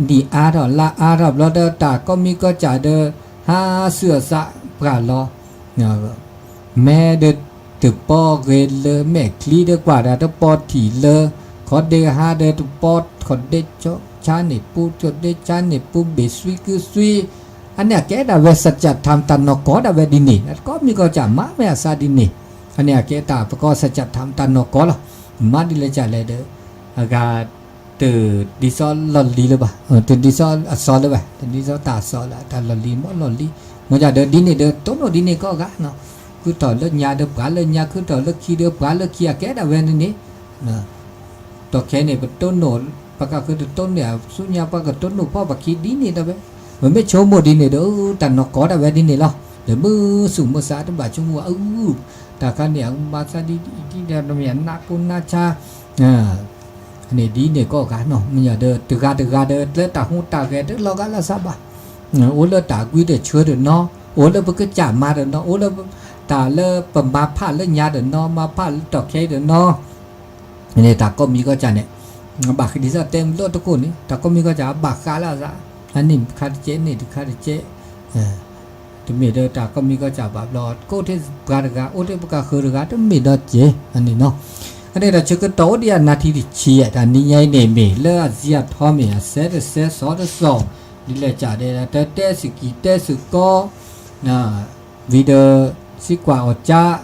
နံၣ်အါထီၣ်လါအါထီၣ်ဘျီဒီး တၢ်ကိးမံၤကိးကၢ်ဒီး ဟးဆူအစးပှၢ်လီၤ, မဲဒီးတပီၢ်ဂ့ၤလၢၤ, မဲာ်ချံဒီးကွၢ်တၢ်တပီၢ်ထံၣ်လၢၤ, ခီၣ်ဒ့ဟါဒီးတပီၢ်, ခီၣ်ဒ့ဆါန့ၣ်ပူ, ခီၣ်ဒ့ဆါန့ၣ်ပူ ဘ့ၣ်စွံကုစွံ, အန့ၣ်အကဲဒၣ်ဝဲ สัจธรรม တၢ်နီၢ်ကီဒၣ်ဝဲဒ်န့ၣ်, ကိးမံၤကိးကၢ်မၤဝဲအသးဒ်န့ၣ်, အန့ၣ်အကဲတၢ်ပကိး สัจธรรม တၢ်နီၢ်ကီလီၤ, မၤဒ်လဲၣ်ကၢ်လဲၣ်ဒီး အဂၤ တဒ်သိးလီၢ်လံၤလၢၤဘၣ်, တဒ်သိးအစီလၢၤဘၣ်, တဒ်သိးတၢ်အစီလၢၤ, တၢ်လီၢ်လံၤမ့ၢ်လီၢ်လံၤ, မ့ၢ်ဒ်ဒီးဒ်န့ၣ်ဒီး တိၢ်နီၣ်ဒ်န့ၣ်ကိးဂၤ, ဃုထီၣ်လၢညါဒီးပှၤလၢညါ, ဃုထီၣ်လၢခံဒီးပှၤလၢခံ, အကဲဒၣ်ဝဲန့ၣ်န့ၣ်, တီၢ်ခဲန့ၣ် ပတိၢ်နီၣ်, ပှၤကဃုတတိၢ်နီၣ်, ဆူညါပှၤကတိၢ်နီၣ်ဖီၣ်ပခံဒ်န့ၣ်ဒီးဝဲ, ပမ့ၢ်ဆိကမိၣ်ဒ်န့ၣ်ဒီး တၢ်နီၢ်ကီဒၣ်ဝဲဒ်န့ၣ်လီၤ, ဒီးမုၢ်ဆူၣ်မုၢ်ဆါတဘၣ်ဆိကမိၣ်အအု, တၢ်ခါန့ၣ် အကမၤသးဒ်အံၤဒ်ဒီး နမ့ၢ်အနးကိးနါဆါ န့ၣ်ဒ်န့ၣ်ကိးဂၤနီၤ, မ့ၢ်ညါဒီး တဂၤတဂၤဒီး လၢတၢ်ဟူးတၢ်ဂဲၤတလီၤဂာ်လၢၤစးဘၣ်, အိၣ်လၢတၢ်ကွံတဆၢတနီၤ, အိၣ်လၢပကစၢ်မၤတနီၤ, အိၣ်လၢတၢ်လၢပမၤဖးလၢညါတနီၤ, မၤဖးလၢတီၢ်ခဲတနီၤ, န့ၣ်တၢ်ကိးမံၤကိးကၢ်န့ၣ်, ဘၣ်ဃးဒ်သိးတဲမုၢ်လၢတခိၣ်န့ၣ် တၢ်ကိးမံၤကိးကၢ်အဘၣ်ဃးလၢအသး, အန့ၣ်တခါတကဲး န့ၣ်တခါတကဲး, တမ့ၢ်ဒီးတၢ်ကိးမံၤကိးကၢ်ဘၣ်ဘျီ, ကအိၣ်ထဲပှၤတဂၤ အိၣ်ထဲပှၤကဃုတဂၤ တမ့ၢ်ဒီးက့ၤ အန့ၣ်နီၤ, အန့ၣ်ဒီးဆၢကတီၢ်အိၣ်ဒံးအနၢ်ထံတဆံ, တၢ်နံၤညါအံၤန့ၣ် မ့ၢ်လၢအစံးအထီ မ့ၢ်အစဲးတစဲး စီၤတစီၤ, ဒ်လဲၣ်ကၢ်ဒီး တတဲစ့ၢ်ကီး တဲစ့ၢ်ကီး video စံးကွၢ်အီၤကၢ်,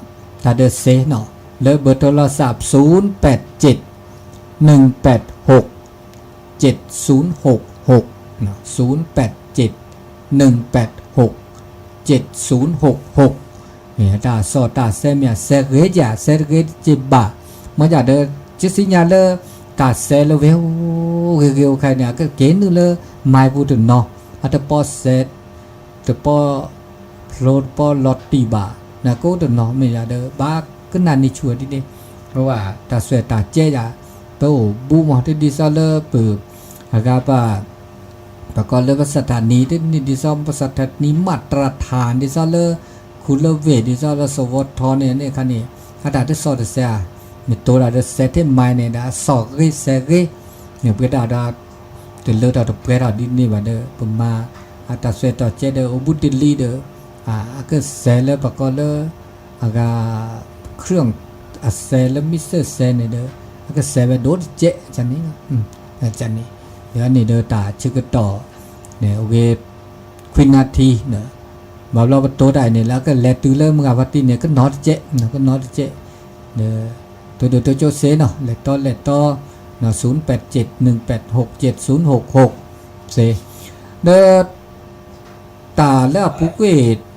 တၢ်ဒၢးစ့နီၤ, လၢဘၢၣ်ထိလီၤစၢ် ศูนย์แปดเจ็ด หนึ่งแปดหก เจ็ดศูนย์หกหก, ศูนย์แปดเจ็ด หนึ่งแปดหก เจ็ดศูนย์หกหก, မ့ၢ်တၢ်စီၤတၢ်စဲး မ့ၢ်အစဲးဂ့ၤကၢ် စဲးတဂ့ၤတက့ၢ်ဘၣ်, မ့ၢ်ကၢ်ဒီး ကစံးညါလၢ တၢ်စဲးလၢဝဲအိၣ်ဂ့ၤဂ့ၤအိၣ်ခါန့ၣ် အကက့ၤနုာ်လၢ မၤပူၤတနီၤ, အတပီၢ်စဲး တပီၢ်ဖျိတပီၢ်လီၤတံၢ်ဘၣ်, နကိးတနီၤ မ့ၢ်ယၤဒီး ဘၣ်ကနၣ်န့ၢ်ဆူၣ်ဒ်န့ၣ်, အဝဲတၢ်စွဲးတၢ်ကဲယၤ ပအိၣ်ဘူးမး တဒ်သိးလၢပ အဂၤပ ပကိးလၢပစထၣ်နံၤ တန့ၢ်ဒ်သိး ပစထၣ်နံၤ มาตรฐาน ဒ်သိးလၢ ခူလၢဝ့ၢ် ဒ်သိးလၢ สวท န့ၣ် န့ၣ်အခါန့ၣ် အတၢ်တစီၤတစဲးဧါ, မ့ၢ်တိၤတၢ်ဒီးစဲးထဲမၤန့ၣ်ဒီး အစီၤဂ့ၤစဲးဂ့ၤ, မ့ၢ်ပှဲၤဒၣ်ဒီး တလၢထီၣ်တပှဲၤထီၣ်ဒ်န့ၣ်ဘၣ်ဒီး ပမၤ အတၢ်စွဲးတၢ်ကဲဒီး အိၣ်ဘူးတလံဒီး အကစဲးလၢပကိးလၢ အဂၤ เครื่อง အစဲးလၢမံစၢၣ်စဲးန့ၣ်ဒီး အကစဲးဝဲဒိၣ်တကဲးန့ၣ်, န့ၣ်, ဒီးန့ၣ်ဒီးတၢ်ဆၢကတီၢ်န့ၣ် အိၣ်ဂ့ၤ ခွံနၣ်ထံ, ဘၣ်ဘျီပတိၤတၢ်အံၤန့ၣ် လၢအကလဲၤတုၤလၢမုၢ်ဂၤဖါတံၢ်န့ၣ် ကနီၤတကဲး, ကနီၤတကဲး, ဒီး တိၤဒိၣ်တိၤကၠိစ့နီၤ လဲၤတီလဲၤတီ, ศูนย์แปดเจ็ด หนึ่งแปดหก เจ็ดศูนย์หกหก စ့, ဒီး တၢ်လၢအပူၤကွံာ်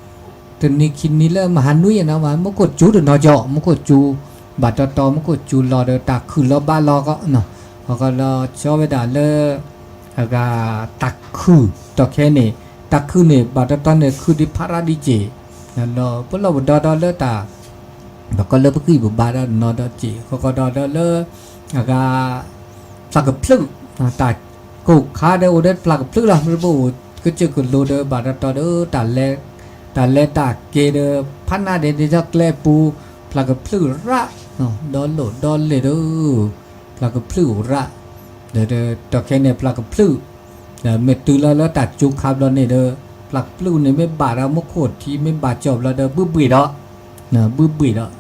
တနံၤခံနံၤလၢမဟါနွံနီၤ မူခိၣ်စူၤတနီၤကီး မူခိၣ်စူၤ ဘၣ်တီတီ မူခိၣ်စူၤလီၤဒီးတၢ်ခုၣ်လီၤဘၣ်လီၤကီး, ဟီၣ်ကီးလီၤဆီဝဲဒၣ်လၢ အဂၤတၢ်ခုၣ် တီၢ်ခဲန့ၣ် တၢ်ခုၣ်န့ၣ် ဘၣ်တီတီန့ၣ် ခုၣ်ဒံးဖးရၤဒံးက့ၤ, လီၤပလီၢ်ပဒီဒီလၢတၢ် ဘၣ်ကီးလၢပဂံၢ်ပဘါဒီးနီၤဒီးက့ၤ ဟီၣ်ကီးဒီးလၢ အဂၤ ဖျၢၣ်ကဖျၢၣ်, တၢ်ကိၢ်ခါဒီးအိၣ်ဒီးဖျၢၣ်ကဖျၢၣ်လီၤ မ့ၢ်တဘၣ်အိၣ်ကစၢၢ်ကလိၤဒီးဘၣ်တီတီဒီး တၢ်လဲၤတၢ်က့ၤဒီး ဖးနါဒဲးဒ်သိးကျဲပူၤ ဖျၢၣ်ကဖျၢၣ်ရၣ်, ဒီလိၣ်ဒီလ့ၣ်ဒီး ဖျၢၣ်ကဖျၢၣ်အိၣ်ရၣ်, ဒီးတီၢ်ခဲန့ၣ်ဖျၢၣ်ကဖျၢၣ် ဒီးမ့ၢ်တုၤလီၤလၢတၢ်ကၠိခါဘျီန့ၣ်ဒီး ဖျၢၣ်ကဖျၢၣ်န့ၣ်မ့ၢ်ဘၣ်ဒီးမူခိၣ်ထံမ့ၢ်ဘၣ်ကၠီၣ်ဘျီဒီး ဘုဘှံးဒီး, ဘုဘှံးဒီး,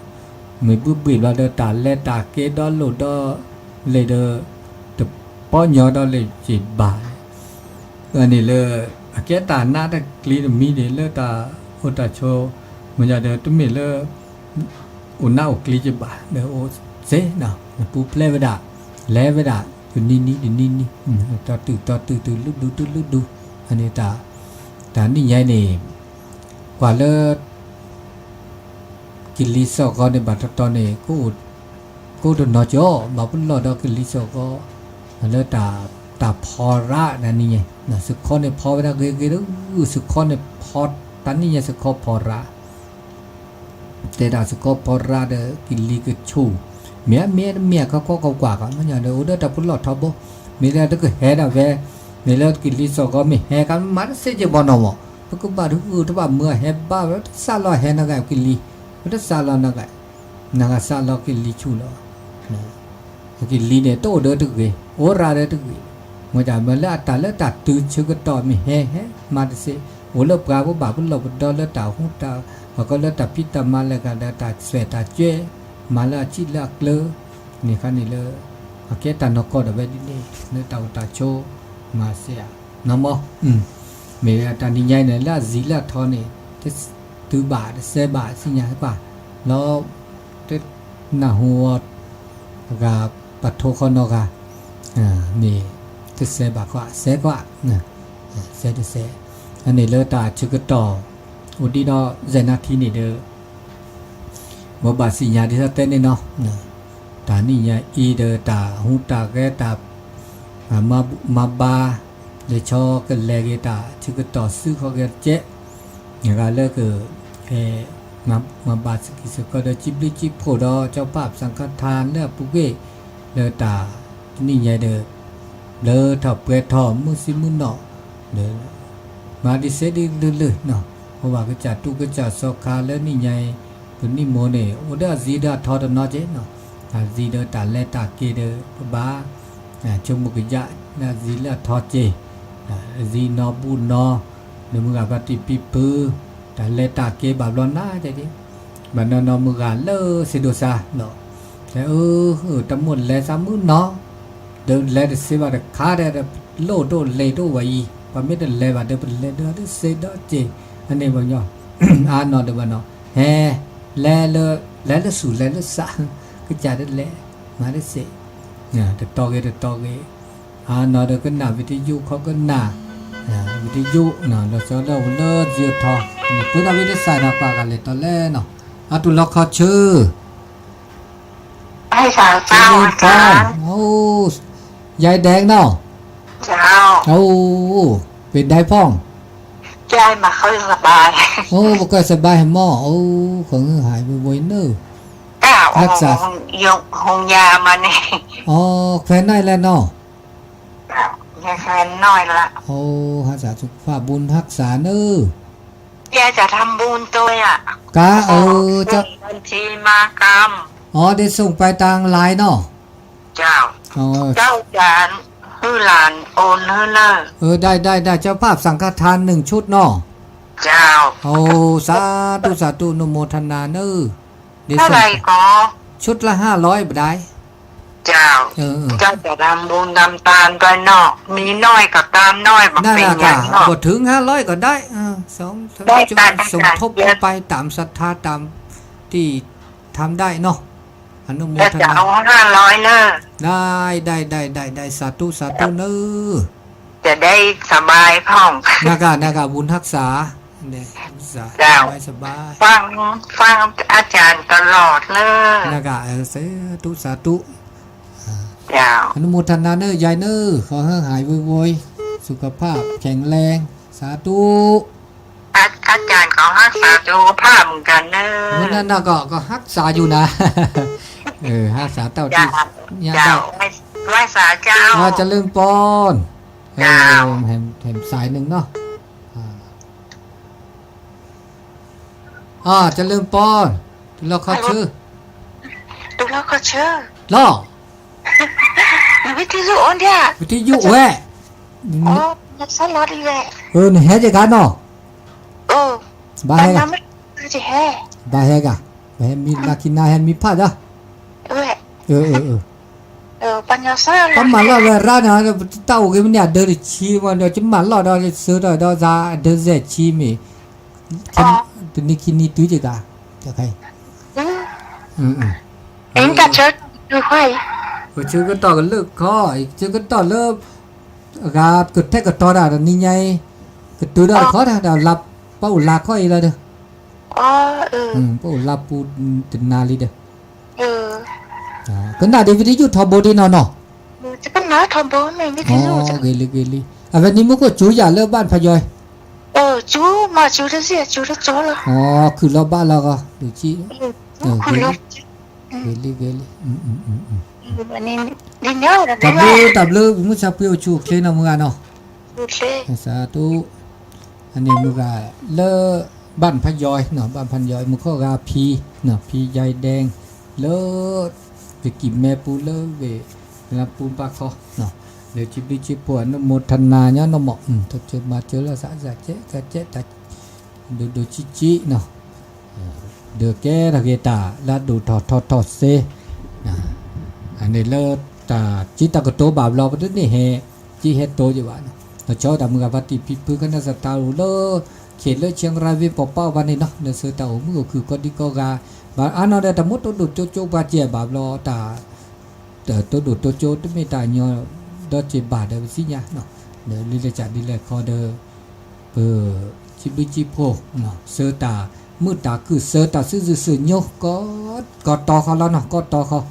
မ့ၢ်ဘုဘှံးဘျီဒီးတၢ်လဲၤတၢ်က့ၤဒီလိၣ်ဒီလ့ၣ်ဒီး တ ပီညီဒီးလၢယဘၣ်န့ၣ်, န့ၣ်လၢ အကဲတၢ်နးတၢ်ကျံတမံၤန့ၣ် လၢတၢ်အိၣ်တၢ်ဆိး, မ့ၢ်ဒီးတမ့ၢ်လၢ အိၣ်နးအိၣ်ကျံကဘၣ် ဒီးအိၣ်စ့ၢ် နပူၤဖျဲးဝဲဒၣ်, လဲၤဝဲဒၣ် တနံၤနံၤတနံၤနံၤ, တီတုၤတီတုၤတုၤလုၢ်ဒူၣ်တုၤလုၢ်ဒူၣ်, န့ၣ် တၢ်နံၣ်ညါအံၤန့ၣ် ကွၢ်လၢ ကလံၤစိးကီန့ၣ် ဘၣ်တတီၤန့ၣ် ကအိၣ်တနီၤကီ, ဘၣ်ပလီၢ်ဒီးကလံၤစိးကီ, လၢတၢ်ဖီရၣ်တၢ်နံၣ်ညါ, စခီန့ၣ်ဖီဝဲဒၣ်ဂ့ၤဂ့ၤဒီး, စခီန့ၣ်ဖီ, တၢ်နံၣ်ညါစခီဖီရၣ်, တဲဒၣ်စခီဖီရၣ်ဒီးကလံၤကဆူၣ်, မ့ၢ်မ့ၢ်တမ့ၢ်အခီကီကကွၢ်ကီ မ့ၢ်ညါဒီး အိၣ်ဒီးတၢ်ပလီၢ်ထီဘိ, မ့ၢ်လၢတကဟဲဒၣ်ဝဲ, မ့ၢ်လၢကလံၤစိးကီမ့ၢ်ဟဲကမၤတစ့ၢ်ကီးဘၣ်နီၢ်မး, ပကဘၣ်တဂုာ်တဘၣ်မုာ်အဟဲဘၣ်ဝဲ တစးလီၤဟဲနဂၤကလံၤ, ပတစးလီၤနဂၤ, နဂၤစးလီၤကလံၤဆူၣ်လီၤ ကလံၤန့ၣ် တအိၣ်ဒီးတဂ့ၤ, အိၣ်ရၣ်ဒီးတဂ့ၤ, မ့ၢ်တၢ်မ့ၢ်လၢအတၢ်လၢတၢ်တုၤဆၢကတီၢ်မ့ၢ်ဟဲဟဲမၤတစ့ၢ်, အိၣ်လၢပှၤဘၣ်ပလီၢ်ပဒီလၢတၢ်ဟူတၢ်, အကလၢတၢ်ဖံးတၢ်မၤလၢကဒီးတၢ်သွဲၣ်တၢ်ကၠဲ, မၤလၢအစံၣ်လၢအကျၢၤ, န့ၣ်ခါန့ၣ်လၢ အကဲတၢ်နီၢ်ကီၢ်ဒီးဝဲဒ်န့ၣ် လၢတၢ်အိၣ်တၢ်ဆိးမၤစ့ၢ်ဧါ, နီၢ်မး, မ့ၢ်တၢ်နံၣ်ညါအံၤန့ၣ် လၢအစံးလၢအထီန့ၣ် တုၤဘၣ်တစဲးဘၣ်စံၣ်ညါကွၢ်, လီၤ တနၢ်ဟူအီၤ အဂၤပှၤထိဃီနီၢ်ဂၤ, မ့ၢ်တစဲးဘၣ်ကွၢ် စဲးကွၢ်, စဲးတစဲး, အန့ၣ်လၢတၢ်ဆၢကတီၢ် အိၣ်ဒံးဒီးစဲးနၣ်ထံန့ၣ်ဒီး ဘိးဘၣ်စံၣ်ညါဒ်သိးတဲန့ၣ်နီၤ, တၢ်နံၣ်ညါအံၤဒီးတၢ်ဟူးတၢ်ဂဲၤတၢ် မၤဘါ, လဲၤဆီကလဲၤက့ၤတၢ်ဆၢကတီၢ်စုခီက့ၤတကဲး, နဂၤလၢက မၤဘၣ်စကံးစကီဒီး ကံဘျုးကံဖှိၣ်ဒီး ကၠီဖးစၣ်ခါထါလၢအပူၤကွံာ်, လၢတၢ်နံၣ်ညါဒီး ဘျၢထီၣ်ပှဲၤထီၣ်မုၢ်ဆ့မုၢ်နီၢ်, ဒီး မၤဒံးစဲဒ်လုၢ်လုၢ်နီၤ, ပဘၣ်ကစၢ်တူၢ်ကစၢ်စီၤခါလၢနံၣ်ညါအံၤ, ပနံၣ်မိၢ်န့ၣ် အိၣ်ဒီးအစံးဒီးအထီတနီၤက့နီၤ, အစံးဒီးတၢ်လဲၤတၢ်က့ၤဒီး ပဘၣ် ဆိကမိၣ်ကယၢ် လၢအစံးလၢအထီက့ၤ, စံးနီၢ်ဘူးနီၢ်, ဒီးမုၢ်ဂၤဘၣ်တံၢ်ပံပူၤ, တၢ်လဲၤတၢ်က့ၤဘၣ်ဘျီနၤက့, ဘၣ်နီၢ်နီၢ်မုၢ်ဂၤလၢစ့ဒိၣ်စါလီၤ, တဲအၢ တၢ်မိၣ်လဲၤသးမုၢ်နီၢ်, ဒီးလဲၤတစ့ဘၣ်တခါဒီး လိၣ်ဒိၣ်လဲၤဒိၣ်ဝဲအံၤ, ပမ့ၢ်တလဲၤဘၣ်ဒီး ပလဲၤဒီးတစ့ဒီးက့ၤ, အန့ၣ်ပညီ, အါနီၢ်ဒီးဘၣ်နီၢ်, ဟဲ, လဲၤလၢ, လဲၤလၢဆူၣ်လဲၤလၢစး, ကစၢ်တလဲၤ, မၤတစ့, တတီၤဂ့ၤတတီၤဂ့ၤ, အါနီၢ်ဒီးကနၣ်ဝံၤတယုၢ်ခီကနၣ်, ဝံၤတယုၢ်, လီၤဆီလၢအိၣ်လၢစံးထီ, ပှၤတၢ်ဝံၤတစးဒီးပှၤဂၤလဲၤတီၤလဲၣ်နီၤ, အတူၢ်လီၤခီဆၢ Hello, ยายแดงเนาะ เจ้า โอ้ เป็นไดพ่อง ยายมาค่อยสบาย โอ้ บ่ค่อยสบายแฮะหมอ โอ้ ขอหื้อหายไวๆ เนอะ เจ้า รักษา โอ้ โฮงยามานี่ อ๋อ แควนน้อยแล้วเนาะ เจ้า แควนน้อยละ โอ้ รักษาสุขภาพ บุญรักษาเนอะ ยายจะทำบุญด้วยอ่ะ กะ เออ เจ้า บัญชีมากำ อ๋อ เดี๋ยวส่งไปทางไลน์เนาะ เจ้า อ๋อ เจ้าจะหื้อหลานโอนหื้อเนอะ เออ ได้ ได้ ได้ เจ้าภาพสังฆทานหนึ่งชุดเนาะ เจ้า โอ้ สาธุ สาธุ อนุโมทนาเนอะ เดี๋ยวส่งไป เท่าไหร่ก็ ชุดละห้าร้อย บ่ได้ เจ้า เออ เออ เจ้าจะทำบุญทำทานด้วยเนาะ มีน้อยก็ตามน้อย บ่เป็นหยังเนาะ นั่นแหละค่ะ บ่ถึงห้าร้อยก็ได้ เออ สอง ได้ สอง ได้ สมทบกันไป ได้ ตามศรัทธา ตามที่ทำได้เนาะ อนุโมทนา เดี๋ยวจะเอาห้าร้อยเนอะ ได้ ได้ ได้ ได้ ได้ สาธุ สาธุเนอะ จะได้สบายพ่อง นะคะ นะคะ บุญรักษา เนี่ย รักษา เจ้า สบาย สบาย ฟัง ฟังอาจารย์ตลอดเลย นะคะ เออ สาธุ สาธุ อ่า เจ้า อนุโมทนาเนอะ ยายเนอะ ขอให้หายไวๆ สุขภาพแข็งแรง สาธุ อา- อาจารย์ก็รักษาสุขภาพเหมือนกันเนอะ เออ นั่นน่ะ ก็ ก็รักษาอยู่นะ เออ รักษาเท่าที่ เจ้า เนี่ย เจ้า ได้ ไหว้ ไหว้สาเจ้า อ่า เจริญพร เจ้า เออ แถม แถมสายหนึ่งเนาะ อ่า อ่า เจริญพร တူၢ်လိာ်ခီဆၢ တူၢ်လိာ်ခီဆၢ လီၤ နဝံသယုၢ်အိၣ်ဒံး ဝံသယုၢ်ဝဲ အိၣ် နဆၢလီၤဒံးဝဲ เออ နဟဲက့ၤဂၤနီၤ เออ ဘၣ်ဟဲဂၤ ဘၣ်ဟဲဂၤ ဘၣ်ဟဲမံလၢခံနၤ ဟဲမံဖးဒၣ် ဝဲ เออ เออ เออ ပှၤမၤလီၢ်ဝဲရၣ်န့ၣ် တၢ်အိၣ်ဂ့ၤမ့ၢ်န့ၣ် အဒၢတဆံမ့ၢ်ဒီး ကမၤလီၢ်ဒီး ဆၢထီၣ်ဒီးသးအဒၢစဲးဆံမ့ၢ် တနံၤခံနံၤတုၤက့ၤကါ, အံၤ ဆၢကတီၢ်ကလၢာ်ခီ, ဆၢကတီၢ်လၢ အဂၤကထဲကတီၤတၢ်ဒီးနံၤညါအံၤ ကတုၤထီၣ်တခီတၢ်ဒီး ပအိၣ်လါခီအံၤလီၤဒီး ပအိၣ်လါပူၤတနၤလံဒီး ကနၣ်ဒံး ဝံၤတယုၢ်ထီဘိဒ်နီၢ်နီၢ်, ဂ့ၤလံ ဂ့ၤလံ, အဝဲန့ၣ်မူခိၣ်စူၤယၤလၢဘၣ်ဖးယီၤ, ခုၣ်လီၤဘၣ်လီၤဂီၤ ဒုးကံၣ်, ဂ့ၤလံ ဂ့ၤလံ, တၢ်ဘျုး တၢ်ဘျုး မုၢ်ဆါဖှံအိၣ်ဆူၣ်အိၣ်ချ့နီၤ မုၢ်ဂၤနီၤ, စးထူ အန့ၣ်မုၢ်ဂၤ လၢ ဘၣ်ဖးယီၤနီၤ ဘၣ်ဖးယီၤ မုၢ်ခီၣ်ဂၤဖံ ဖံယါဒဲ လၢ ကကံၢ်မဲပူၤလၢ ဂ့ၢ်လၢပူၤဘၣ်ခီ, ဒီးစံးဘျုးစံးဖှိၣ် အနုမော်ထနာ ညီနီၢ်မး တၢ်စၢၤမၤစၢၤလၢသး စးကဲ စးကဲ တၢ် ဒိၣ်ဒိၣ်ဆံးဆံးနီၤ, ဒီးကဲထီၣ်က့ၤတၢ်လၢအဒိၣ်ထီၣ်ထီထီၣ်စ့ အန့ၣ်လၢတၢ်စံးတၢ်ကတိၤဘၣ်ဘျီ ပတန့ၢ်ဟဲ စံးဟဲတိၤယဘၣ်နီၤ, ဒီးဆီတၢ်မုၢ်ဂၤ ပှၤတံၢ်ဖံဖု ကနၣ်စတၢ်အိၣ်လၢ ခ့ၣ်လၢ เชียงราย ဝ့ၢ်ပီၤပီၣ်ဘၣ်န့ၣ်နီၤ, လၢဆၢတၢ်အိၣ်မုာ်အိၣ်ခုၣ်ကိးဒံကိးဂၤ, ဘၣ်အါနီၢ်ဒီး တၢ်မိၣ်တိၢ်ဒိၣ်ကၠိကၠိပှၤစဲးဘၣ်ဘျီ တၢ် တိၢ်ဒိၣ်တိၢ်ကၠိ တမ့ၢ်တၢ်ညီ ဒီးစံးဘၣ်ဒီးပသ့ၣ်ညါနီၤ, ဒီးလံလၢကဒ်လဲၣ်ခီဒီး ပစံးဘျုးစံးဖှိၣ် ဆၢတၢ်မုာ်တၢ်ခုၣ် ဆၢတၢ်စုၣ်စုၣ်စုၣ်ညိ ကီတီခီလီၤနီၤ, ကီတီခီ,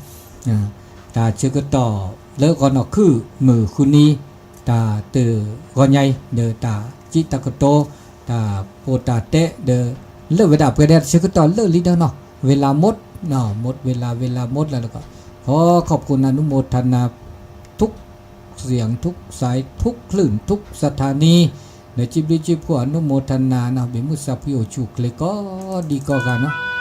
တၢ်ဆၢကတီၢ်လၢဂီၤနီၢ်ခုၣ်မုၢ်ဃုနံၤ တၢ်တဂီၤညါအံၤ ဒီးတၢ်စံးတၢ်ကတိၤ တၢ်ပိာ်တၢ်တဲဒီး လၢာ်ဝဲဒၣ်ပှဲၤဒီးတၢ်ဆၢကတီၢ်လၢာ်လံဒီးနီၤ, ဝ့လးမူတ်း, မူတ်းဝ့လး ဝ့လးမူတ်းလၢာ်လၢာ်ကီး, ခီခီၣ်ပကိးနၤ အနုမော်ထနာ ทุกเสียง ทุกสาย ทุกคลื่น ทุกสถานี ဒီးစံးဘျုးစံးဖှိၣ် အနုမော်ထနာနီၤ, ဘၣ်မုၢ်ဆါဖှံအိၣ်ဆူၣ်အိၣ်ချ့ကိးဒံကိးဂၤနီၤ,